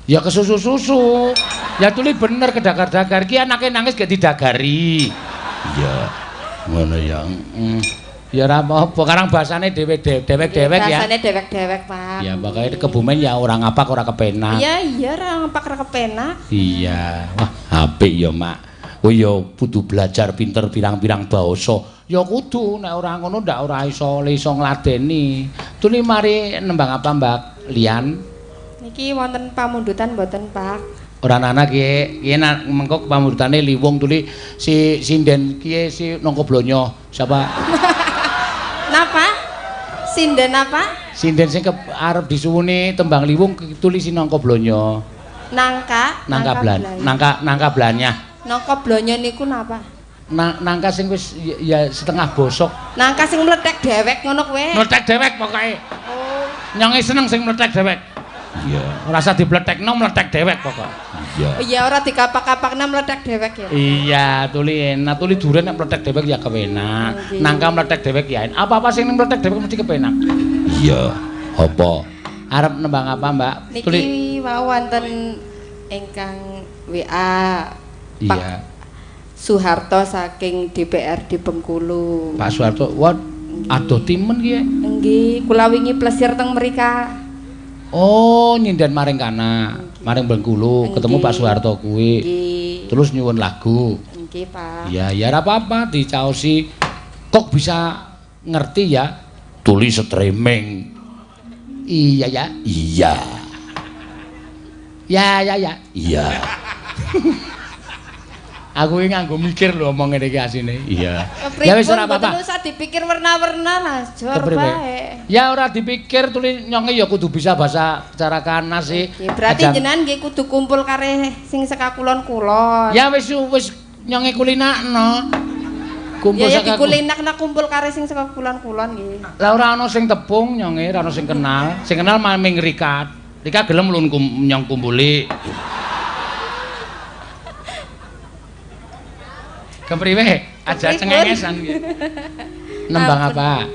ya kesusu-susu. Ya tuli bener kedagar-dagar ki anake nangis gak didagari. Iya. Ngono ya. Ya ora apa-apa, karang bahasane dhewe-dewek ya. Bahasane dewek-dewek, Pak. Ya pokoke Kebumen ya ora ngapak ora kepenak. Iya, iya ora ngapak ora kepenak. Iya. Wah, apik ya, Mak. Oh ya kudu belajar pinter pirang-pirang basa. Ya kudu nek ora ngono ndak ora iso iso ngladeni. Tuli mari nembang apa Mbak Lian? Niki wonten pamundutan mboten, Pak? Ora nana ki, ki mengko pamundutane liwung tuli si sinden ki si Nangka Blonyo. Siapa? Napa? Sinden apa? Sinden sing arep disuwuni tembang liwung tuli si Nangka Blonyo. Nangka, nangka blanyah. Nangka blonyo niku napa? Nangka sing wis ya setengah bosok. Nangka sing mlethek dewek ngono kowe. Mlethek dewek pokoke. Oh. Nyonge seneng sing mlethek dewek. Iya. Ora usah dibletekno mlethek dewek pokoke. Iya. Iya ora dikapak-kapakna mlethek dewek ya. Iya, tuli enak, tuli duren nek mlethek dewek ya kepenak. Nangka mlethek dewek ya enak. Apa-apa sing mlethek dewek mesti kepenak. Iya. Apa? Arep nembang apa, Mbak? Niki wau wonten ingkang WA Pak iya. Soeharto saking DPRD Bengkulu. Pak Soeharto, wah adoh timen ki. Nggih, kula wingi plesir teng mrika. Oh, nyinden maring kana, maring Bengkulu, ketemu Pak Soeharto kuwi. Terus nyuwun lagu. Nggih, Pak. Ya, ya ora apa-apa dicaosi. Kok bisa ngerti ya? Tulis streaming. Iya ya, iya. Ya ya ya. Iya. Aku iki nganggo mikir lho omong ngene iki asine. Iya. Ya wis ora apa-apa. Mboten usah dipikir werna-werna lah, jor bae. Ya ora dipikir tuli nyonge ya kudu bisa bahasa cara kana sih. Berarti jenengan nggih kudu kumpul kare sing seka kulon-kulon. Ya wis wis nyonge kulinakno. Kumpul ya, ya dikulinakno kumpul kare sing seka kulon-kulon nggih. Lah ora ana sing tepung nyonge, ora ana sing kenal. Sing kenal maming Rika. Rika gelem lun nyong kumpuli. Kepriwe? Aja cengengesan iki. Nembang apa?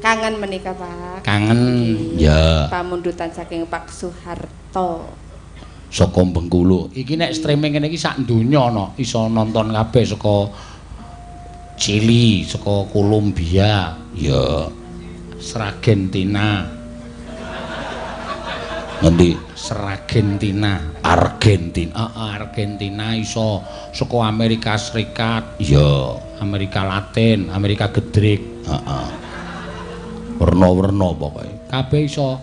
Kangen menika, Pak. Kangen. Ya. Pamundutan saking Pak Soeharto. Saka Bengkulu. Iki nek streaming ngene iki sak donya ana, iso nonton kabeh saka Chili, saka Kolombia, ya. Sragentina. Ngendi? Sragentina, Argentina, Argentina iso saka Amerika Serikat, ya, Amerika Latin, Amerika Gedrik, heeh. Werna-werna pokoke. Kabeh iso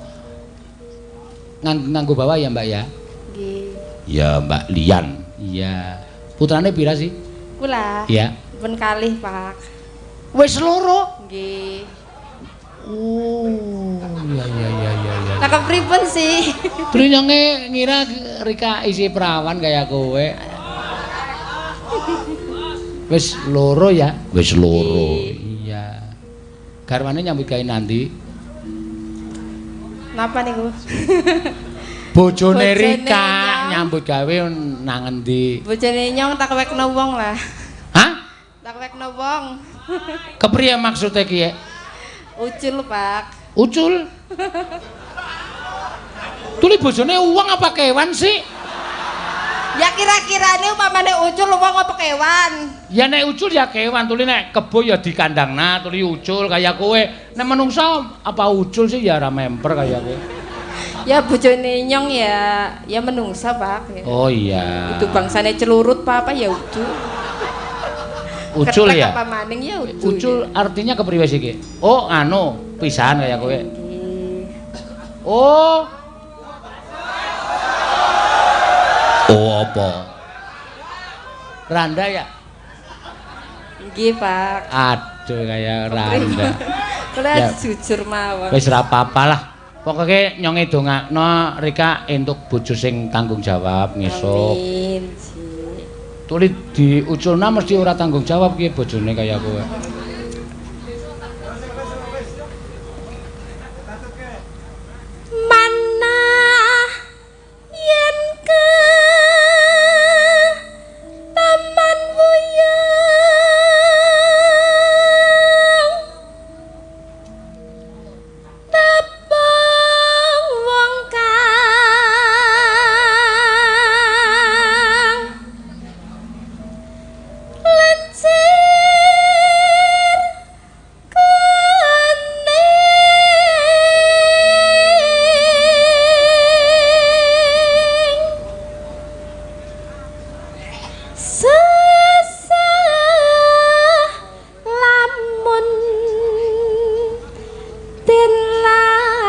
nganggo bawa ya, Mbak ya? Nggih. Ya, Mbak Lian. Iya. Putrane pira sih? Kula. Iya. Pun kalih, Pak. Wis loro? Nggih. Oh, iya iya iya iya iya. Lah kepripun sih? Terus nyonge ngira Rika isi perawan kaya kowe. Wis loro ya? Wis loro. Iya. Garwane nyambut gawe nanti? Napa niku? Bojone Rika nyambut gawe nang endi? Bojone nyong tak wekno wong lah. Hah? Tak wekno wong. Kepriye maksude ki? Ucul, Pak. Ucul? Tuli bojone uang apa kewan sih? Ya kira-kirane umpamane ucul wong apa kewan? Ya nek ucul ya kewan, tuli nek kebo ya dikandangna, tuli ucul kaya kowe. Nek menungsa apa ucul sih ya ora memper kaya kowe. Ya bojone nyong ya ya menungsa, Pak. Oh iya. Itu bangsane celurut apa apa ya ucul. Ucul ya? Apa maning ya ucul. Ucul artinya kepriwe sih iki? Oh, anu, pisahan kaya kowe. Oh. Oh apa? Randa ya? Nggih, Pak. Aduh kaya randa. Kula jujur mawon. Wis ora apa-apa lah. Pokoke nyonge dongakno Rika entuk bojo sing tanggung jawab ngesuk. Amin. Tuli diuculna mesti ora tanggung jawab ki bojone kaya kowe. Manah yen ke Taman Wuyung tepung wong kang lencir kuning sesah lamun den lalekna.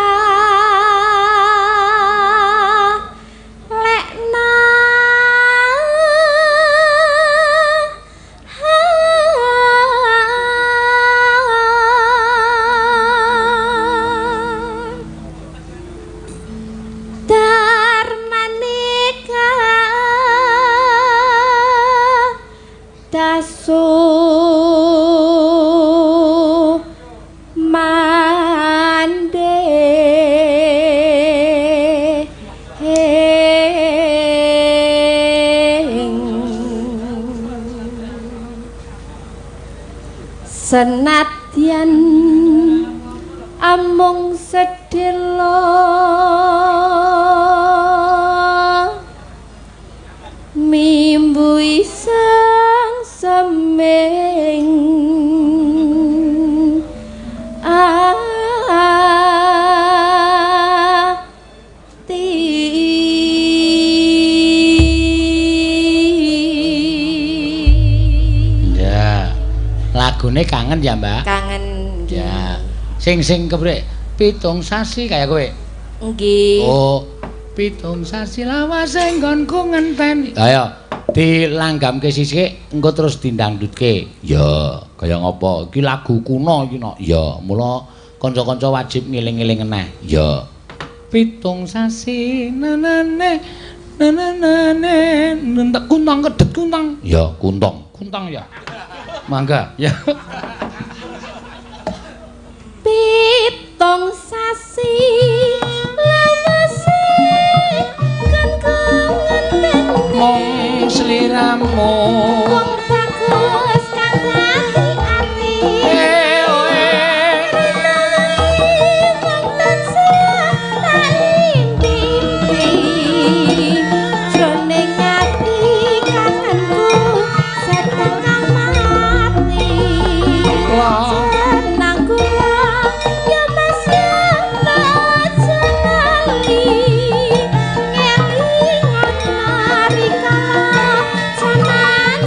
Darmanika dasu mande senadyan amung sedhela mimbu iseng semeng Lagune kangen ya, Mbak? Kangen nggih. Ya. Sing sing kepriye? 7 sasi kaya kowe. Nggih. Oh, 7 sasi lawase nggonku ngenteni. Ayo, dilanggamke sisik engko terus dindangdutke. Ya, kaya ngopo? Iki lagu kuno iki no. Ya, mula kanca-kanca wajib ngeling-eling meneh. Ya. 7 sasi nanane nanane nentek kuntang kedet kuntang. Ya, kuntang. Kuntang ya. Mangga, ya. 7 sasi lawase kan ngenteni mung sliramu wong bagus kang dadi ati wong tansah tak impi-impi jroning ati kangenku setengah mati senang kula ya Mas ya aja lali ngelingan mari kala jaman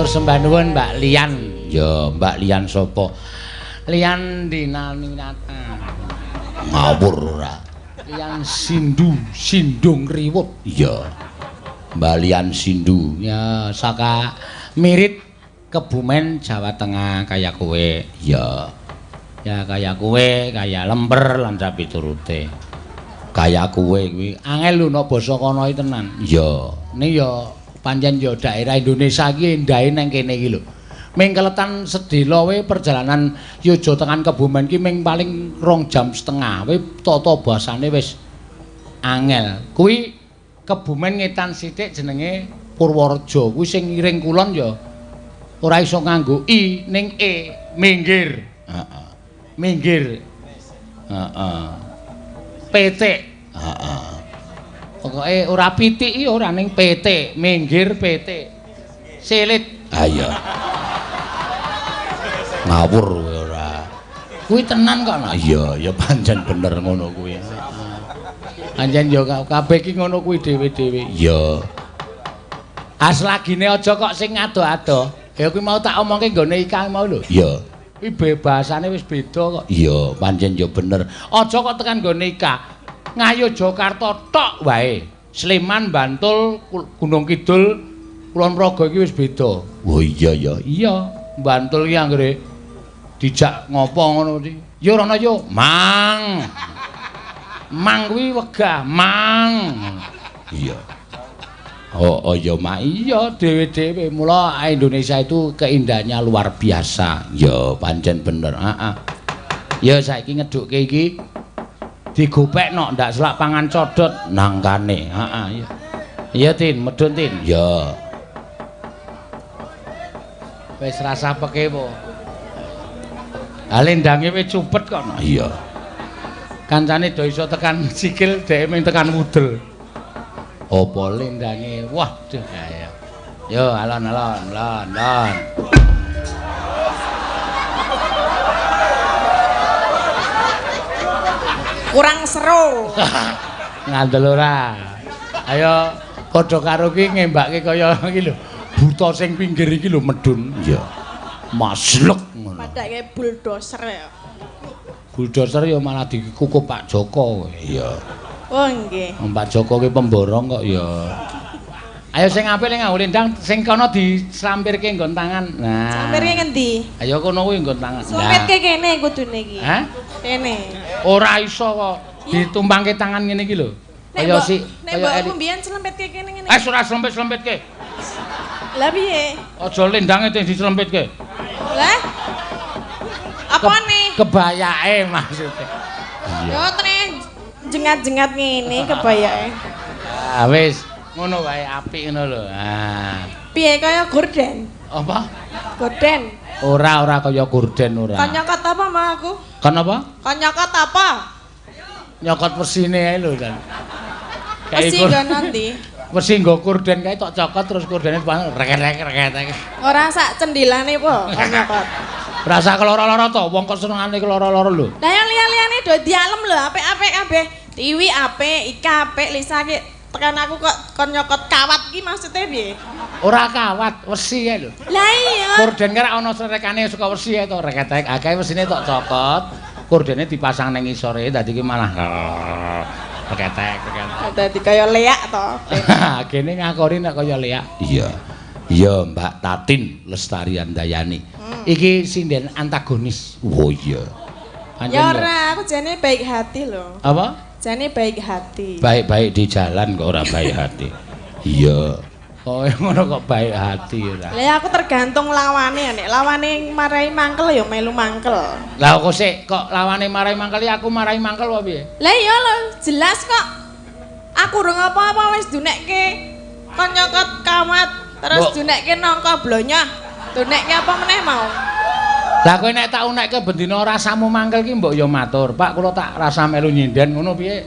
sembah nuwun Mbak Lian. Ya, Mbak Lian sapa? Lian Dinaninata. Ngawur ora. Lian Sindu, Sindung Riwut. Iya. Mbak Lian Sindu. Ya, saka Mirit Kebumen Jawa Tengah kaya kowe. Ya. Ya kaya kowe, kaya lemper lan sapiturute. Kaya kowe kuwi angel lho nek basa kono iki tenan. Iya. Ning ya pancen ya daerah Indonesia iki endahe nang kene iki lho. Ming keletan sedhela we perjalanan Yojo tekan Kebumen ki ming paling 2,5 jam we tata basane wis angel. Kuwi Kebumen ngetan sithik jenenge Purworejo. Kuwi sing ngiring kulon ya ora iso nganggo i ning e, minggir. Heeh. Minggir. Heeh. Petik. Heeh. Pokoke ora pitik iki ora ning PT, minggir PT. Silit. Ha iya. Ngawur kowe ora. Kuwi tenan kok. Nah, iya, ya pancen bener ngono kuwi. Pancen ya kabeh iki ngono kuwi dhewe-dhewe. Iya. Aslagine aja kok sing ado-ado. Ya kuwi mau tak omongke nggone Ika mau lho. Iya. Kuwi bahasane wis beda kok. Iya, pancen ya bener. Aja kok tekan nggone Ika. Ngayogyakarta tok wae. Sleman, Bantul, Gunung Kidul, Kulon Progo iki wis beda. Oh iya ya. Iya, Bantul iki anggere dijak ngopo ngono iki. Yo rono yo, mang. Mang kuwi wegah, mang. Iya. Oh, oh ya mak iya dhewe-dhewe. Mula Indonesia itu keindahannya luar biasa. Ya pancen bener. Heeh. Ya saiki ngedhukke iki digopekno ndak selak pangan codot nangkane. Heeh iya. Iya Tin, medhun Tin. Ya. Wis rasa peke po. Ha lendange wis cupet kok. Iya. Kancane do iso tekan sikil, dheke mung tekan wudel. Apa lendange? Wah, duh ya. Yo alon-alon, lon, lon. Kurang seru. Ngandel ora. Ayo padha karo ki ngembake kaya iki lho. Buta sing pinggir iki lho medun. Iya. Maslek ngono. Padake bulldozer ya. Bulldozer ya malah dikukup Pak Joko. Iya. Oh nggih. Pak Joko ki pemborong kok ya. Ayo sing apik ning nganggo lendang sing kono dislampirke nggon tangan. Nah. Slampirke ngendi? Ayo kono kuwi nggon tangan. Slampirke kene kudune iki. Hah? Kene. Ora iso kok ditumpangke tangan ngene iki lho. Kaya si nek mbokku mbiyen slempetke kene ngene. Eh ora slempet-slempetke. Lah piye? Aja lendange sing dislempetke. Lah. Apane? Kebayake maksudnya. Iya. Yo trene jengat-jengat ngene kebayake. Ah wis. Ngono wae apik ngono lho. Ah. Piye kaya gorden? Apa? Gorden. Ora, ora kaya gorden ora. Kon nyokot apa mau aku? Kon apa? Kon nyokot apa? Nyokot wesine ae lho kan. Wesi nggo nanti. Wesi nggo gorden kae tok cokot terus gordene rek-rek rek. Ora sak cendilane po kon nyokot. Rasa keloro-loro to, wong kok senengane keloro-loro lho. Lah yo liya-liyane do dialem lho, apik-apik kabeh. Tiwi apik, Ika apik, Lisa ki tekan aku kok kon nyokot kawat ki maksudnya piye? Ora kawat, wesi kae lho. Lah iya. Gorden ki ana srekane suka wesi ae to, reketek akeh wesine tok cokot, gordene dipasang ning ngisore dadi ki malah reketek reketek. Dadi kaya leak to. Gene ngakori nek kaya leak. Iya. Iya Mbak Tatin Lestari Handayani. Iki sinden antagonis. Oh iya. Ya ora, aku jane baik hati lho. Apa? Jane baik hati. Baik-baik di jalan kok ora baik hati. Iya. Oh ngono kok baik hati ora. Lah aku tergantung lawane nek lawane marai mangkel ya melu mangkel. Lah kok sik kok lawane marai mangkel ya aku marai mangkel apa piye? Lah iya lho, jelas kok. Aku urung apa-apa wis dunekke kon nyokot kawat, terus dunekke nangka blonyah. Dunekke apa meneh mau? Lah kowe nek tak unekke bendina rasamu mangkel ki mbok ya matur, Pak kula tak rasa melu nyinden ngono piye?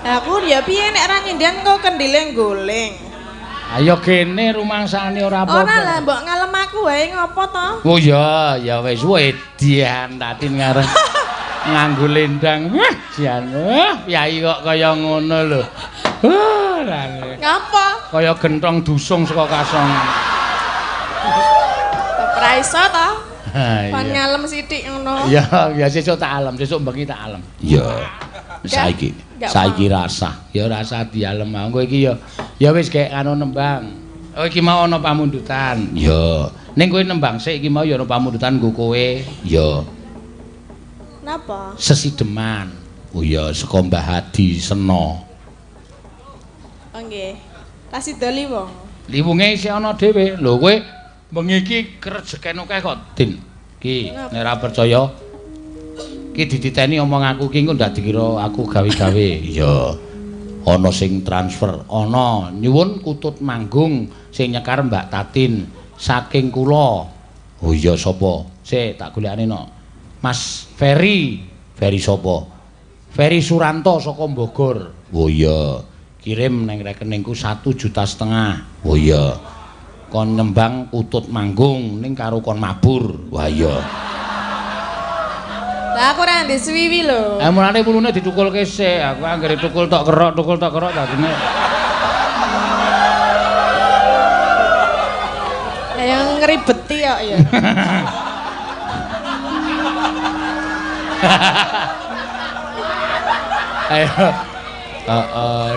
Lah aku ya piye nek ora nyinden kok kendile nggoling. Ayo gene rumangsane ora apa-apa. Ora lah mbok ngalem aku wae ngopo to? Oh iya, ya wis wedian Tatin ngarep nganggo lendang. Wah, jan. Piyai kok kaya ngono lho. Wah, ngapa? Kaya gentong dusung saka kasongan. Ra iso ta? Ha Kon iya. ngalem sithik ngono. Ya, ya sesuk tak alem, sesuk bengi tak alem. Iya. Saiki, saiki rasah. Ya rasah dialem mau. Engko iki ya ya wis gek anu nembang. Oh iki mau ana pamundutan. Ya. Ning kowe nembang sik iki mau ya ana pamundutan nggo kowe. Ya. Napa? Sesideman. Oh iya saka Mbah Hadi Sena. Oh nggih. Kasih doli wong. Liwunge isih ana dhewe. Lho kowe bengi iki krejeken akeh kok, Din. Ki nek ora percaya ki dititeni omong aku ki engko ndak dikira aku gawe-gawe. Iya. Ana sing transfer, ana nyuwun kutut manggung sing nyekar Mbak Tatin saking kula. Oh iya sapa? Sik tak golekane no. Mas Ferry. Ferry sapa? Ferry Suranto saka Bogor. Oh iya. Kirim nang rekeningku 1,5 juta. Oh iya. Kon nembang kutut manggung ning karo kon mabur. Wah iya. Lah aku ora ndek suwiwi lho. Mulane wulune ditukulke sik. Aku anggere tukul tok kerok dadine. Lah yang ngribeti kok ya. Ayo. Heeh,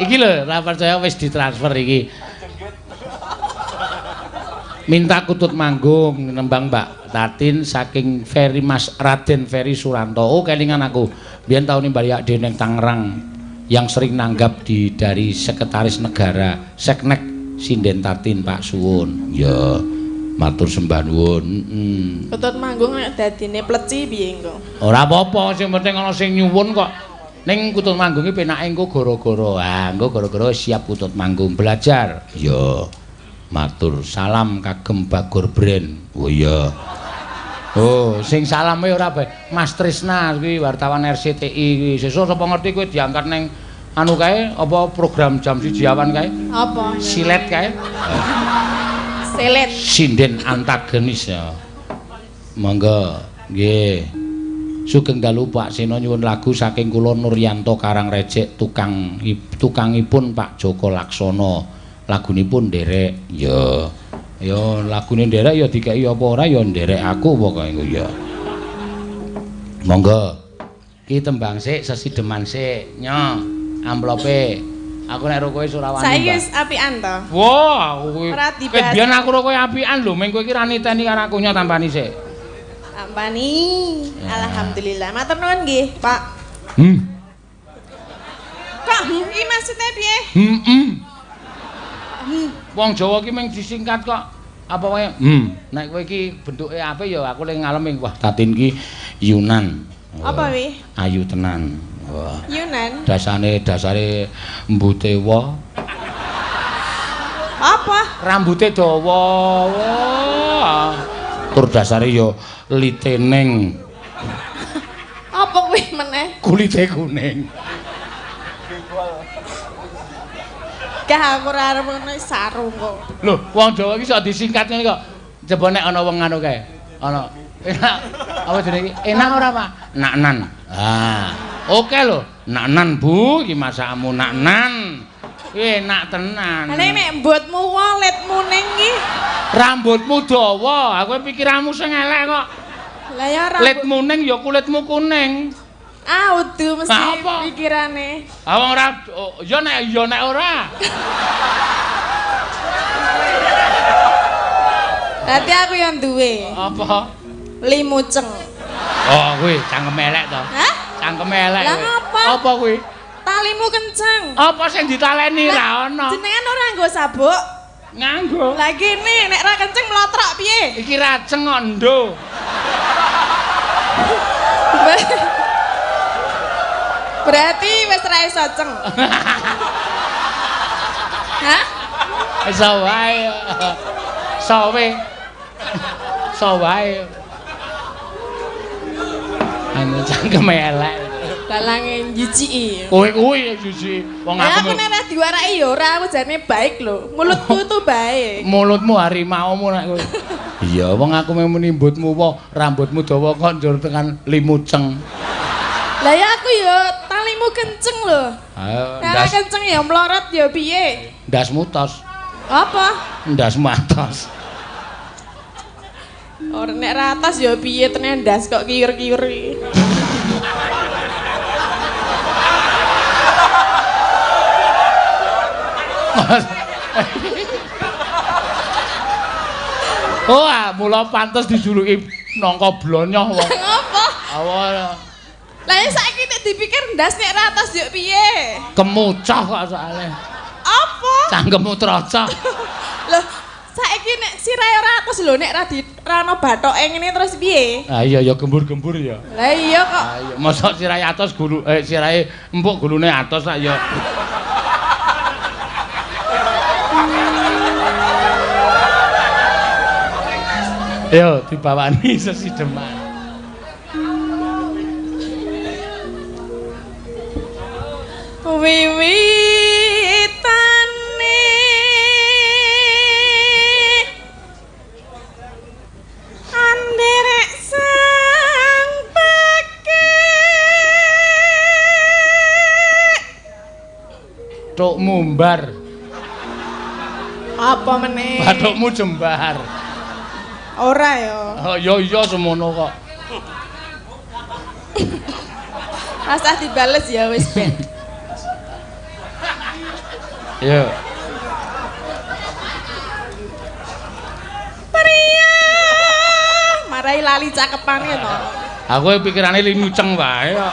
iki lho ora percaya wis ditransfer iki. Minta kutut manggung nembang Mbak Tatin saking Ferry Mas Raden Ferry Suranto. Oh kelingan aku. Biyen taun nimbali ade ning Tangerang yang sering nanggap di dari Sekretaris Negara Seknek Sinden Tatin Pak Suwun. Ya, matur sembah nuwun. Heeh. Kutut manggung nek dadine pleci piye engko? Ora apa-apa, sing penting ana sing nyuwun kok. Ning kutut manggung iki penake engko gara-gara. Ah, engko gara-gara siap kutut manggung belajar. Ya. Matur salam kagem Bagor Brand. Oh iya. Oh, sing salame ora bae. Mas Trisna kuwi wartawan RCTI kuwi. Sesuk sapa ngerti kowe diangkat ning anu kae apa program jam 1 awan kae? Apa? Silet kae. Silet. Sinden antagonis ya. Monggo. Nggih. Sugeng dalu Pak Seno nyuwun lagu saking kula Nuryanto Karangrejek tukangipun Pak Joko Laksono. Lagunipun nderek. Ya. Ya lagune nderek ya dikeki apa ora ya nderek aku pokoke engko ya. Monggo. Ki tembang sik sesideman sik. Nyo, amplope. Aku nek ro kowe ora wani. Saiki wis apian to. Wah, aku kuwi. Ora dibahas. Biyen aku ro kowe apian lho, meng kowe iki ra niteni karo aku nyo tampani sik. Tampani. Alhamdulillah. Matur nuwun nggih, Pak. Kok iki maksude piye? Wong Jawa ki mung disingkat kok. Apa wae? Nek kowe iki bentuke apik ya aku le ngalem wah Tatin ki Yunan. Apa wi? Ayu tenan. Wah. Yunan. Dasare mbute wa. Apa? Rambute dawa. Wah. Tur dasare ya liteneng. Apa kuwi meneh? Kulite kuning. Gah aku ora arep ngono sarung kok. Lho, wong Jawa iki sok disingkat ngene kok. Coba nek ana wong anu kae. Ana. Enak. Apa jenenge iki? Enak ora, Pak? Naknan. Ah, oke lho. Naknan, Bu, iki masakmu naknan. Enak tenan. Lah nek mbotmu wae letmu ning iki. Rambutmu dawa, aku pikiranmu sing elek kok. Lah ya rambut. Letmu ning ya kulitmu kuning. Ah, udu mesti pikirane. Ah wong ora ya nek ora. Berarti aku yang duwe. Apa? Limuceng. Oh, kuwi cangkeme elek to. Hah? Cangkeme elek. Lah ngapa? Apa kuwi? Talimu kenceng. Apa sing ditaleni ra ono? Jenengan ora nganggo sabuk? Nganggo. Lah kene nek ra kenceng mlotrok piye? Iki raceng kok ndo. Berarti wis ra iso ceng. Hah? Iso wae. Sowe. Iso wae. Anu cangkeme elek. Balange njijiki. Kowe kuwi jijiki. Wong aku nek ora diwaraki ya ora, aku jane baik lho. Mulutku tuh baik. Mulutmu harimaumu nek kowe. Iya, wong aku muni mbutmu wae, rambutmu dawa kok njur tekan limuceng. Lah ya aku ya talimu kenceng lho. Ayo, ndas kenceng ya mlorot ya piye? Ndasmu tos. Apa? Ndasmu atos. Ora nek ratas ya piye tenan ndas kok kiur-kiur iki. Oh, mula pantes dijuluki nangka blonyoh wong. Ngopo? Awa. Lah saiki nek dipikir ndas nek ratas yo piye? Kemucah kok soalé. Apa? Cangkemmu trocok. Loh, saiki nek sirahe ora atos lho nek ra di ra ono bathoke ngene terus piye? Ah iya ya gembur-gembur ya. Lah iya kok. Ah iya, mosok sirahe atos gulu sirahe empuk gulune atos sak ya. Yo dibawani sesideman. Wiwitane anderek sang pekek Bathukmu mbar. Apa meneh? Bathukmu jembar. Ora ya. Oh iya iya semono kok. Rasah dibales ya wis ben. Yo. Priya, marai lali cakepane to. Aku pikirane limuceng wae kok.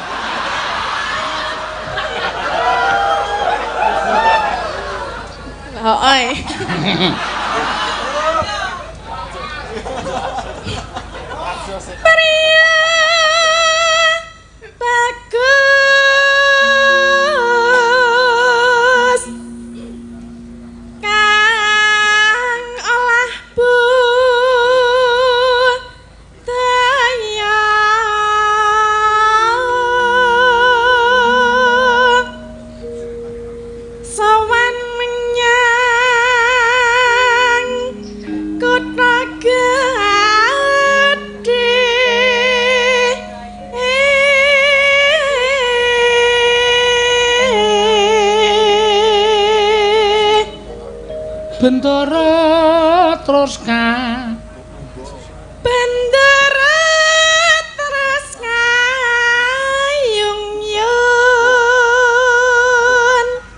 Heeh. Priya bagus kang olah budaya sowan menyang kutha gedhe. Bendara terus ka Bendara terus ngayung yun.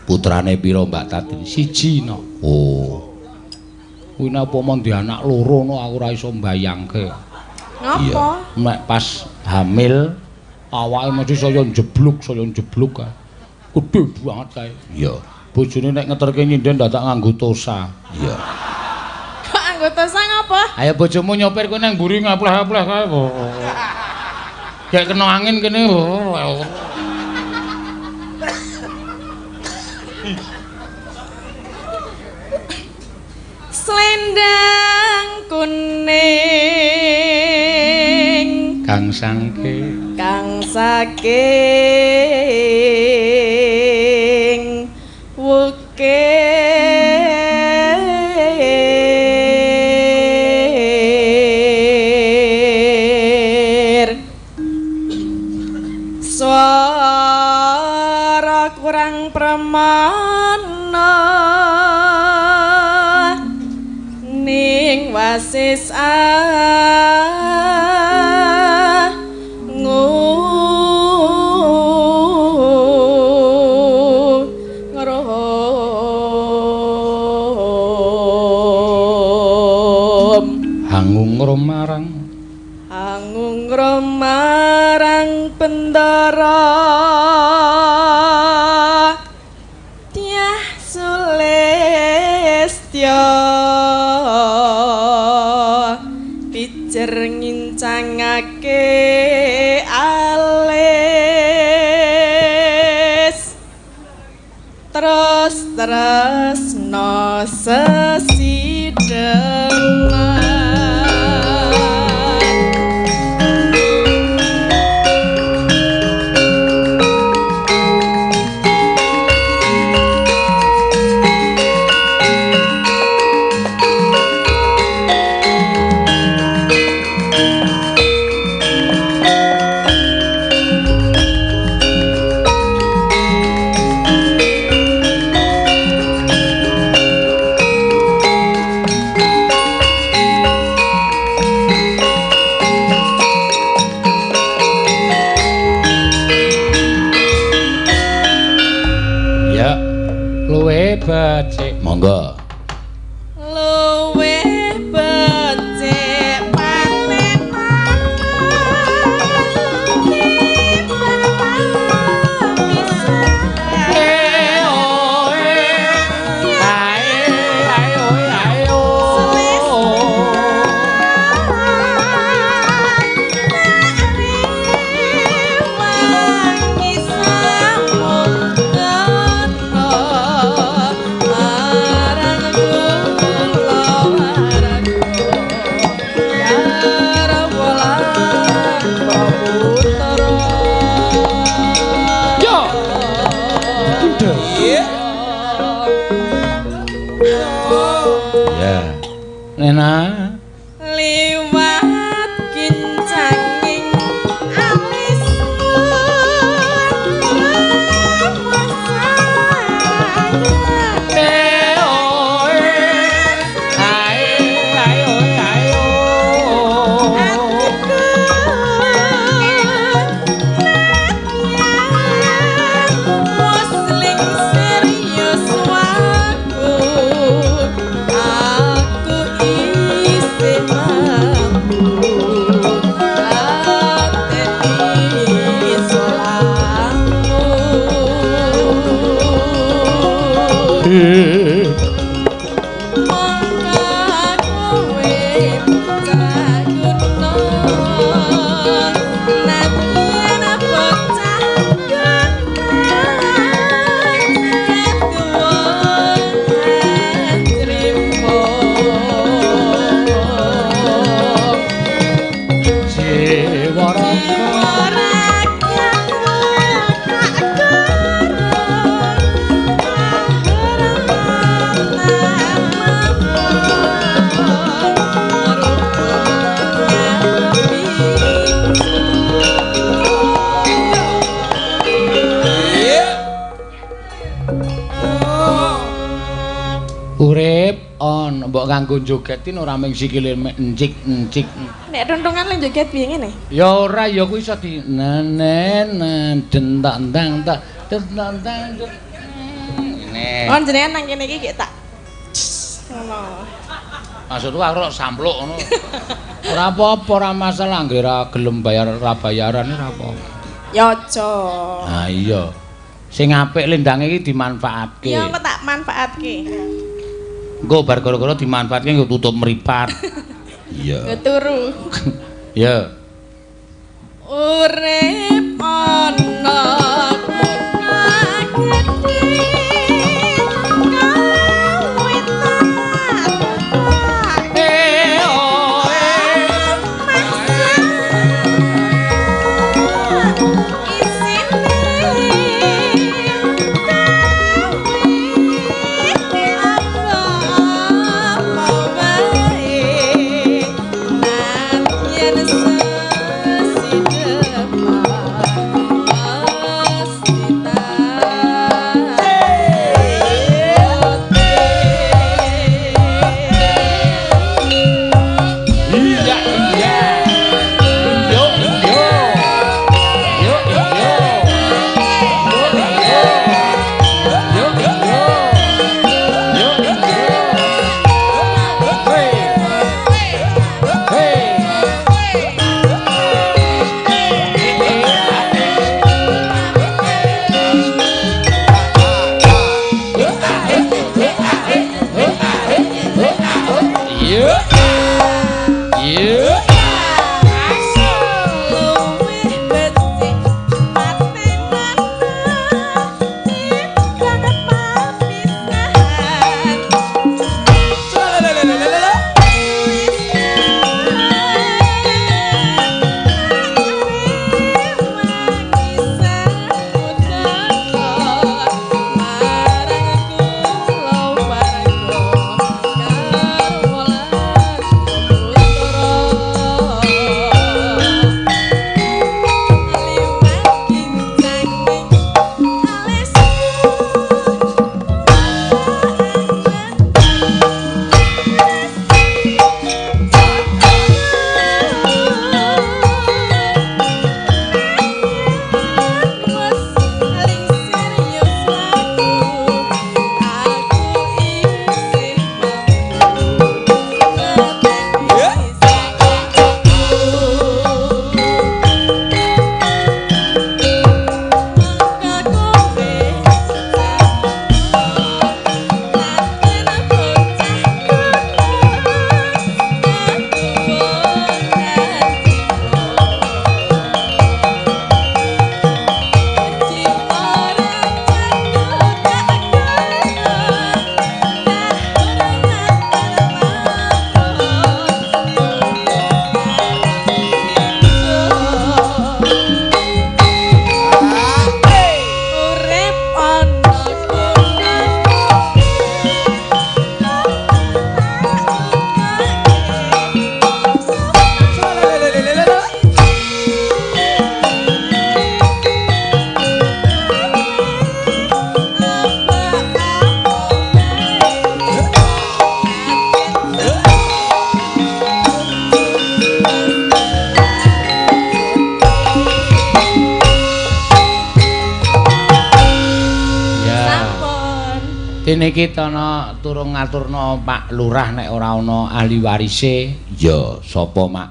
Putrane pira Mbak Tatin? Siji no. Oh. Kuwi nek upama ndek anak loro no aku ora iso mbayangke. Ngapa? Nek pas hamil awake mesti saya njebluk kae. Gedhe banget kae. Iya. Bojone nek ngeterke nyinden dadak nganggo tosa. Iya. Kok nganggo tosa ngapa? Ayo bojomu nyopir kowe nang mburi ngapleh-apleh kae. Kayak kena angin kene. Slendang kuning kang sangke kang saking wukir swara kurang pramana ning wasis hangung marang Bendara Dyah Sulistya pijer ngincangake alis terus tresna sesideman. becik. Monggo. Luwih becik paten Nena liwat kincanging alis muslim serius waku aku isih mampu ateni salahmu mongko kowe bocah guna nadyan bocah guna ketuwun trimo Urip on mbok kanggo jogetin ora mung sikile encik-encik. Nek runtungan le joget piye ngene? Ya ora ya kuwi iso di nenen dentak ndang tak dentak ndang. Ngene. Kon jenengan nang kene iki gek tak ngono. Maksudku aku rok sampluk ngono. Ora apa-apa, ora masalah anggere ra gelem bayar ra bayaran ora apa-apa. Ya aja. Ha iya. Sing apik lendange iki dimanfaatke. Ya engko tak manfaatke. Engko bar gara-gara dimanfaatke nggo tutup mripat. Iya. Nggo turu. Ya. Urip ana kutha gedhe kawitan isine kawe apa-apa wae nadyan sesidepan Dene iki ana turung ngaturna Pak Lurah nek ora ana ahli warise. Ya, sapa, Mak?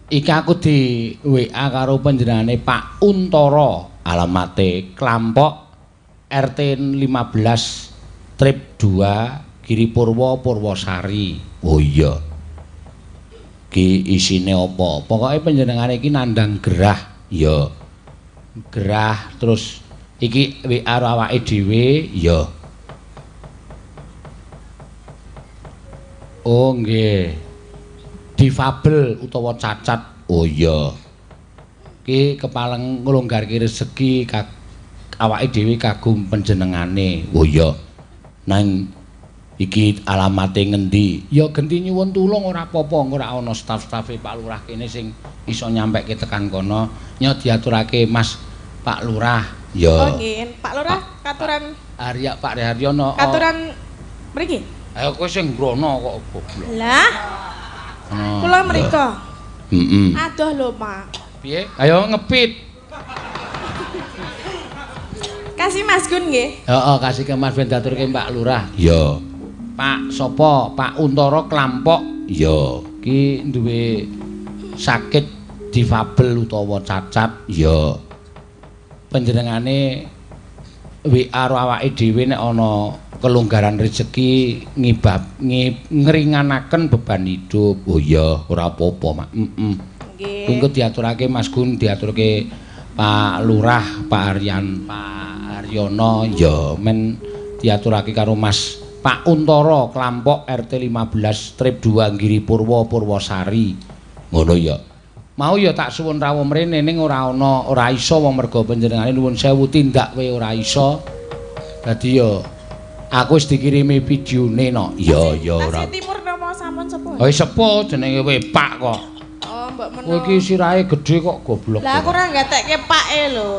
Iki aku di WA karo panjenengane Pak Untara, alamate Klampok RT 15 Trip 2 Giri Purwo Purwosari. Oh iya. Ki isine apa? Pokoke panjenengane iki nandhang gerah. Ya. Gerah terus iki WA karo awake dhewe. Ya. Oh nggih. Difabel utawa cacat. Oh iya. Ki kepaleng nglonggarke rezeki awake dhewe kagum panjenengane. Oh iya. Nang iki alamate ngendi? Ya genti nyuwun tulung ora apa-apa, ora ana staf-stafe Pak Lurah kene sing iso nyampekke tekan kono. Nyo diaturake Mas Pak Lurah. Ya. Oh nggih, Pak Lurah katuran Arya Pak Haryono. Katuran mriki. Ayo kowe sing ngrono kok goblok. Lah. Kula mriko. Heeh. Adoh lho, Pak. Piye? Ayo ngepit. Kasih Mas Gun nggih. Heeh, kasih ke Mas ben diaturke Pak Lurah. Ya. Pak sapa? Pak Untara Klampok. Ya. Ki duwe sakit difabel utawa cacat. Ya. Panjenengane WA karo awake dhewe nek ana kelonggaran rezeki ngibab ngringanaken beban hidup. Oh iya, ora apa-apa, Mak. Heeh. Nggih. Engko diaturake Mas Gun, diaturke Pak Lurah, Pak Aryan, Pak Haryono, ya men diaturake karo Mas Pak Untara Klampok RT 15 Trip 2 Giri Purwo Purwosari. Ngono ya. Mau ya tak suwun rawuh mrene ning ora ana, ora iso wong merga panjenengane nuwun sewu tindak kowe ora iso. Dadi ya aku wis dikirimi videone no. Ya ya ora. Tasih Timur napa sampun sepuh? Oh sepuh jenenge kowe Pak kok. Oh mbok menawa. Kowe iki sirahe gedhe kok goblok. Lah aku ora nggatekke pake lho.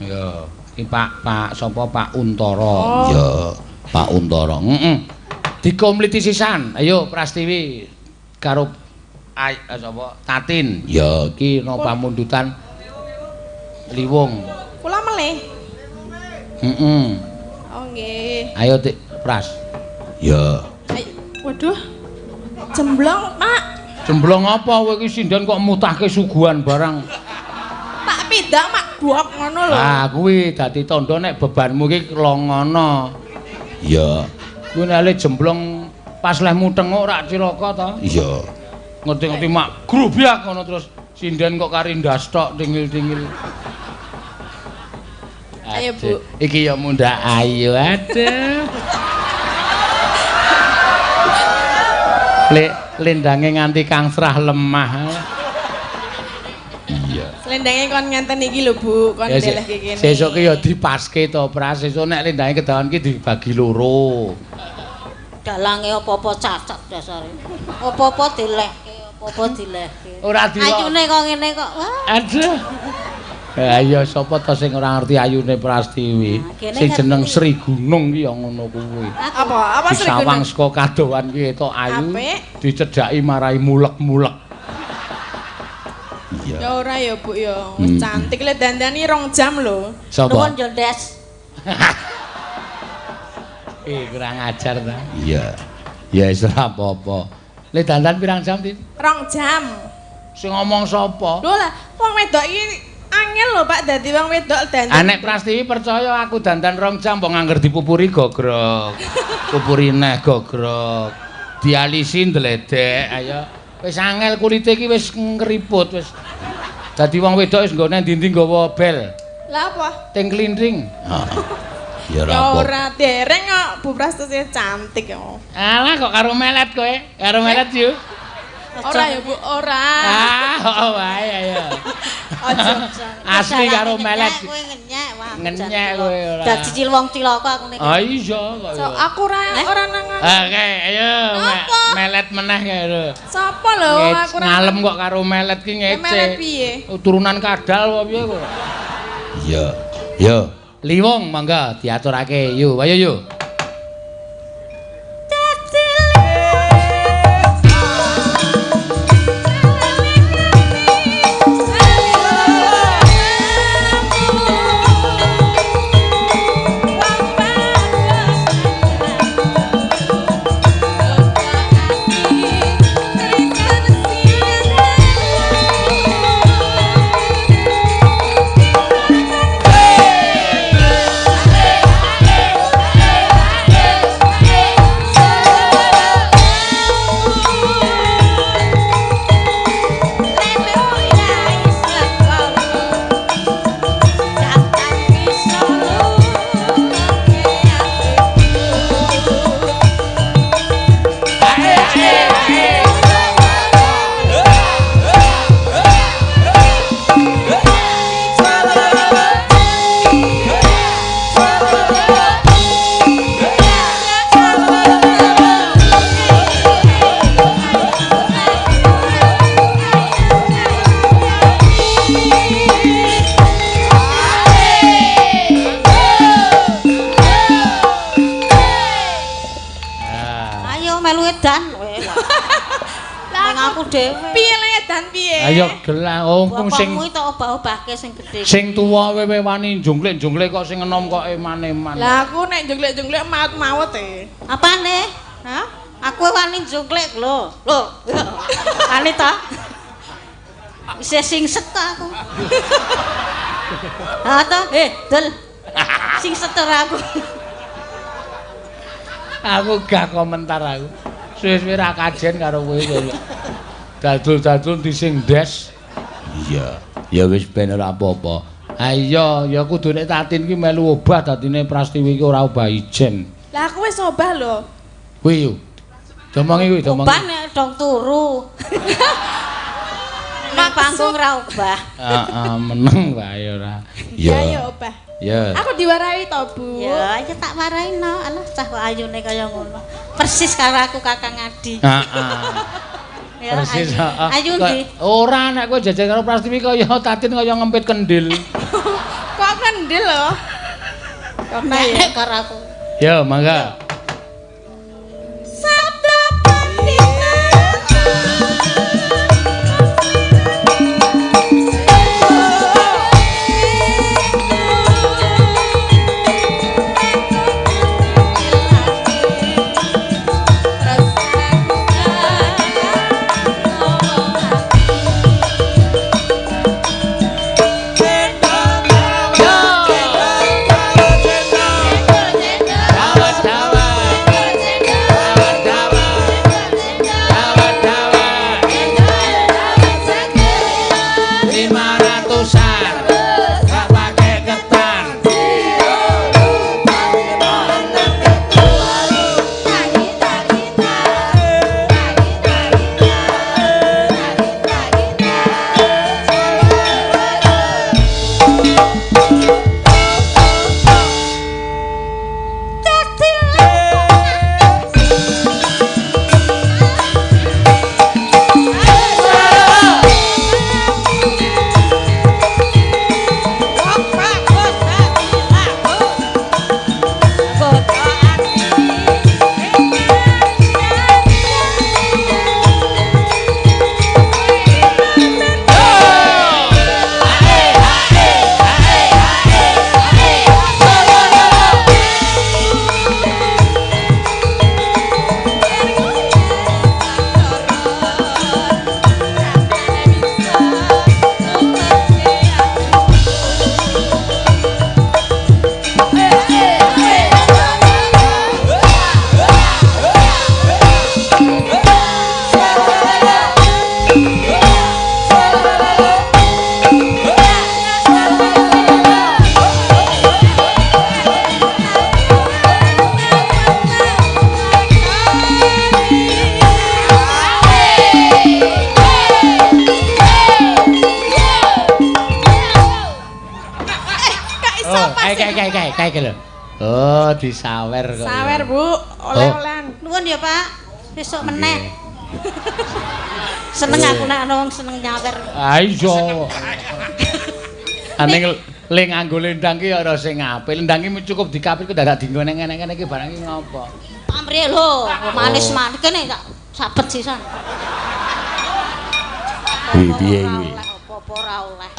Ya, iki Pak Pak sapa Pak Untara. Oh. Ya, Pak Untara. Heeh. Dikompliti sisan. Ayo Prastiwi karo sapa Tatin. Ya iki ana pamundutan Liwung. Kula melih. Heeh. Oh nggih. Ayo Tik Pras. Ya. Waduh. Jemblong, Pak. Jemblong apa kowe iki sinden kok mutahke suguhan barang. Tak pidak mak guok ngono lho. Ah kuwi dadi tandha nek bebanmu iki longono. Ya. Kuwi nek le jemblong pas lehmu tenguk rak cilaka to. Iya. Ngerti-ngerti mak grubyak ngono terus sinden kok kari ndas tok tingil-tingil. Ayo Bu. Iki ya mundhak ayu aduh. Lendange nganti kangsrah lemah. Iya. Lendange kon ngenten iki lho Bu, kon delehke kene. Sesuk ki ya dipaske to, Pras. Sesuk nek lendange kedawan ki dibagi loro. Dalange apa-apa cacat dasare. Apa-apa dilehke, apa-apa dilehke. Ora dilok. Ayune kok ngene kok. Wah. Aduh. Ayo sapa to sing ora ngerti ayune Prastiwi? Sing jeneng Sri Gunung ki ya ngono kuwi. Apa? Apa Sri Gunung? Disawang saka kadohan ki etok ayu, dicedhaki marai mulek-mulek. Iya. Ya ora ya Bu ya, wis cantik le dandani 2 jam lho. Sapa? Nuwun yo Des. Kurang ajar ta. Iya. Ya wis ora apa-apa. Le dandan pirang jam, Tin? 2 jam. Sing ngomong sapa? Lho lah, wong wedok iki angel lho Pak dadi wong wedok dandan. Anek Prastiwi percaya aku dandan 2 jam mbok ngangger dipupuri gogrok. Pupuri neh gogrok. Dialisi ndledek ayo. Wis angel kulite iki wis ngriput wis. Dadi wong wedok wis nggone ndi-ndi nggawa bel. Lah apa? Ting klinting. Heeh. Ya ora dereng kok Bu Prastiwi cantik kok. Alah kok karo melet kowe? Karo melet yo. Ora ya Bu, ora. Ah, oh wae ayo. Aja. Asli karo melet. Kowe ngenyek wah. Ngenyek kowe ora. Dadi cil wong cilaka aku nek. Ah iya kok. So, aku ora ora nang. Oke, ayo melet meneh kae lho. Sapa lho aku ora. Ngalem kok karo melet ki ngece. Melet piye? Turunan kadal apa piye kok. Iya. Yo, Liwung monggo diaturake. Yo, ayo yo. edan. Lah aku dhewe. Piye le edan piye? Ayo gelah wong sing bapakmu tak obah-obahke sing gedhe. Sing tuwa wewe wani jungklik-jungklik kok sing enom kok eman-eman. Lah aku nek jungklik-jungklik maut-maut e. Apane? Hah? Aku wani jungklik lho. Lho. Wani ta? Isih singset ta aku. Ha ta? Dul. Singset ora aku. Aku gak komentar aku. Suwe-suwe ra kajen karo kowe kowe. Dadul-dadul di sing des. Iya, ya wis ben ora apa-apa. Ha iya, ya kudune Tatin ki melu obah dadine Prastiwi ki ora obah ijen. Lah aku wis obah lho. Kuwi yo. Domongi kuwi, domongi. Obah nek dong turu. Nang panggung ra obah. Heeh, meneng wae ora. Ya ya obah. Ya. Aku diwarahi to, Bu. Ya, ya tak warahi no. Alah cah kok ayune kaya ngono. Persis karo aku Kakang Adi. Heeh. Ya, persis, heeh. Ayu ndi? Ora nek kowe jajal karo Prastiwi kaya Tatin kaya ngempit kendil. Kok kendil lho? Kok nek karo aku. Ya, mangga. Sabda pandita. Kae lho. Oh, disawer kok. Sawer, Bu. Oleh-olehan. Nuwun ya, Pak. Besok meneh. Seneng aku nek ana wong seneng nyawer. Ah iya. Aning le nganggo lendang ki ya ora sing apik. Lendang ki cukup dikapit kok dadak dienggo nang ngene-ngene iki barang iki ngopo. Pamrih lho, manis-manis kene tak sabet sisan. Piye kuwi? Apa-apa ora oleh.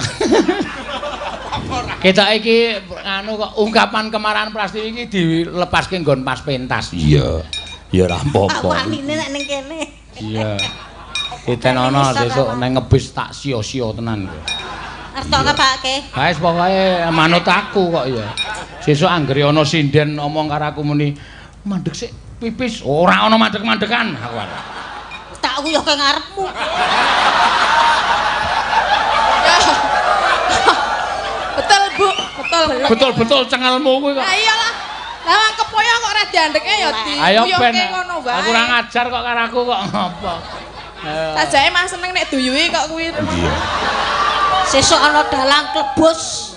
Kita iki anu kok ungkapan kemarahan Prastiwi iki dilepaske nggon pas pentas. Iya. Ya ora apa-apa. Wanine nek ning kene. Iya. Ditenono sesuk nang ngebis tak sia-sia tenan kowe. Arep tok kepake. Ha wis pokoke manut aku kok ya. Sesuk anggere ana sinden omong karo aku muni mandek sik pipis, ora ana mandek-mandekan aku. Tak uyuhke ngarepmu. Betul, Bu. Betul. Betul-betul cengelmu kuwi kok. Lah iyalah. Lah kepoyo kok ora diandeke ya diuyuhke ngono wae. Aku ora ngajar kok karo aku kok ngopo. Sajake mah seneng nek duyuhi kok kuwi. Iya. Sesuk ana dalang klebus.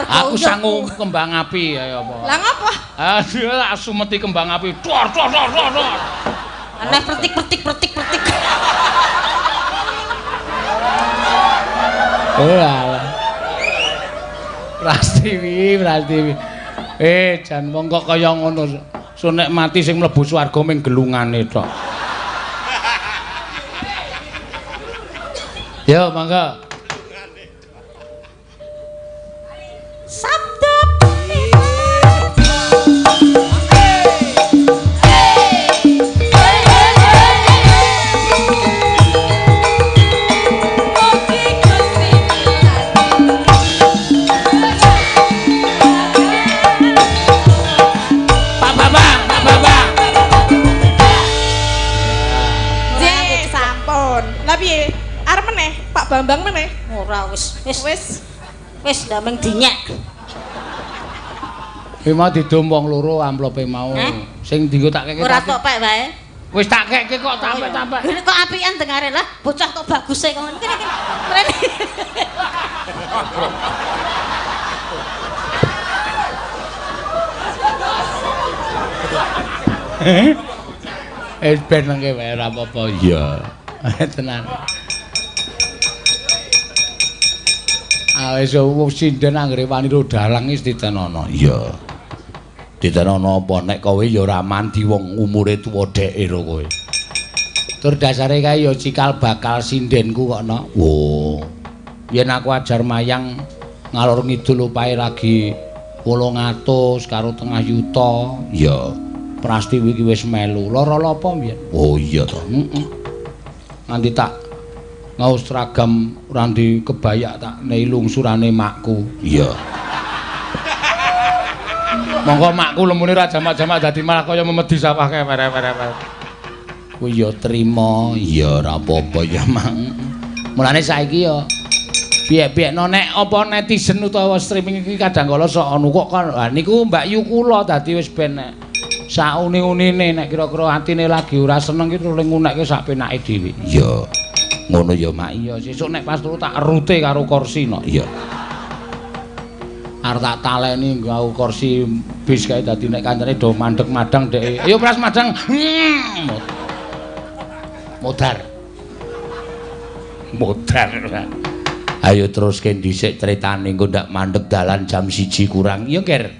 Aku sangu kembang api ayo apa. Lah ngopo? Aduh, tak sumeti kembang api. Dor dor dor dor. Aneh pertik pertik pertik pertik. Oh alah. Prastiwi, Prastiwi. Jan wong kok kaya ngono. Sunek mati sing mlebu swarga ming gelungane tok. Yo mangga. Sabda Pak Bambang, Pak Bambang. Nggih, sampun. Lah piye? Arep meneh, Pak Bambang meneh. Ora wis, wis Wis. wis ndameng dinyek. Kuwi mau didum wong loro amplope mau. Hah? Sing dienggo tak keke. Ora tok pek wae. Wis tak keke kok tampek-tampek. Ini kok apian dengare lah, bocah kok baguse kok ngene iki. Mrene. Eh ben nengke wae ora apa-apa. Iya. Tenan. Ah wis sinden anggere wani ro dalang wis ditenono. Iya. Ditenono apa nek kowe ya ora mandi wong umure tuwa dheke ro kowe. Tur dasare kae ya cikal bakal sindenku kok no. Oh. Yen aku ajar mayang ngalor ngidul opahe lagi 800 karo tengah yuta. Iya. Prastiwi iki wis melu. Lara apa mbiyen? Oh iya to. Heeh. Nganti tak ngaos seragam randi kebayak tak nei lungsurane makku. Iya. Monggo makku lemune ra jamak-jamak dadi malah kaya memedi sawah kae were-were. Kuwi ya trima, ya ora apa-apa ya mang. Mulane saiki ya piye-piyekno nek apa netizen utawa streaming iki kadang kala sok anu kok kan. Ha niku Mbak Yu kula dadi wis ben nek sauni-unine nek kira-kira atine lagi ora seneng iki terus ngunekke sak penake dhewe. Iya. Ngono ya Mak. Iya, sesuk nek pas turu tak rute karo kursi no. Iya. Arep tak taleni nggawa kursi bis kae dadi nek kancane do mandeg madang dhek. Ayo pras madang. Modar. Modar. Ayo teruske dhisik critane engko ndak mandeg dalan jam 1 kurang. Iya, Ger.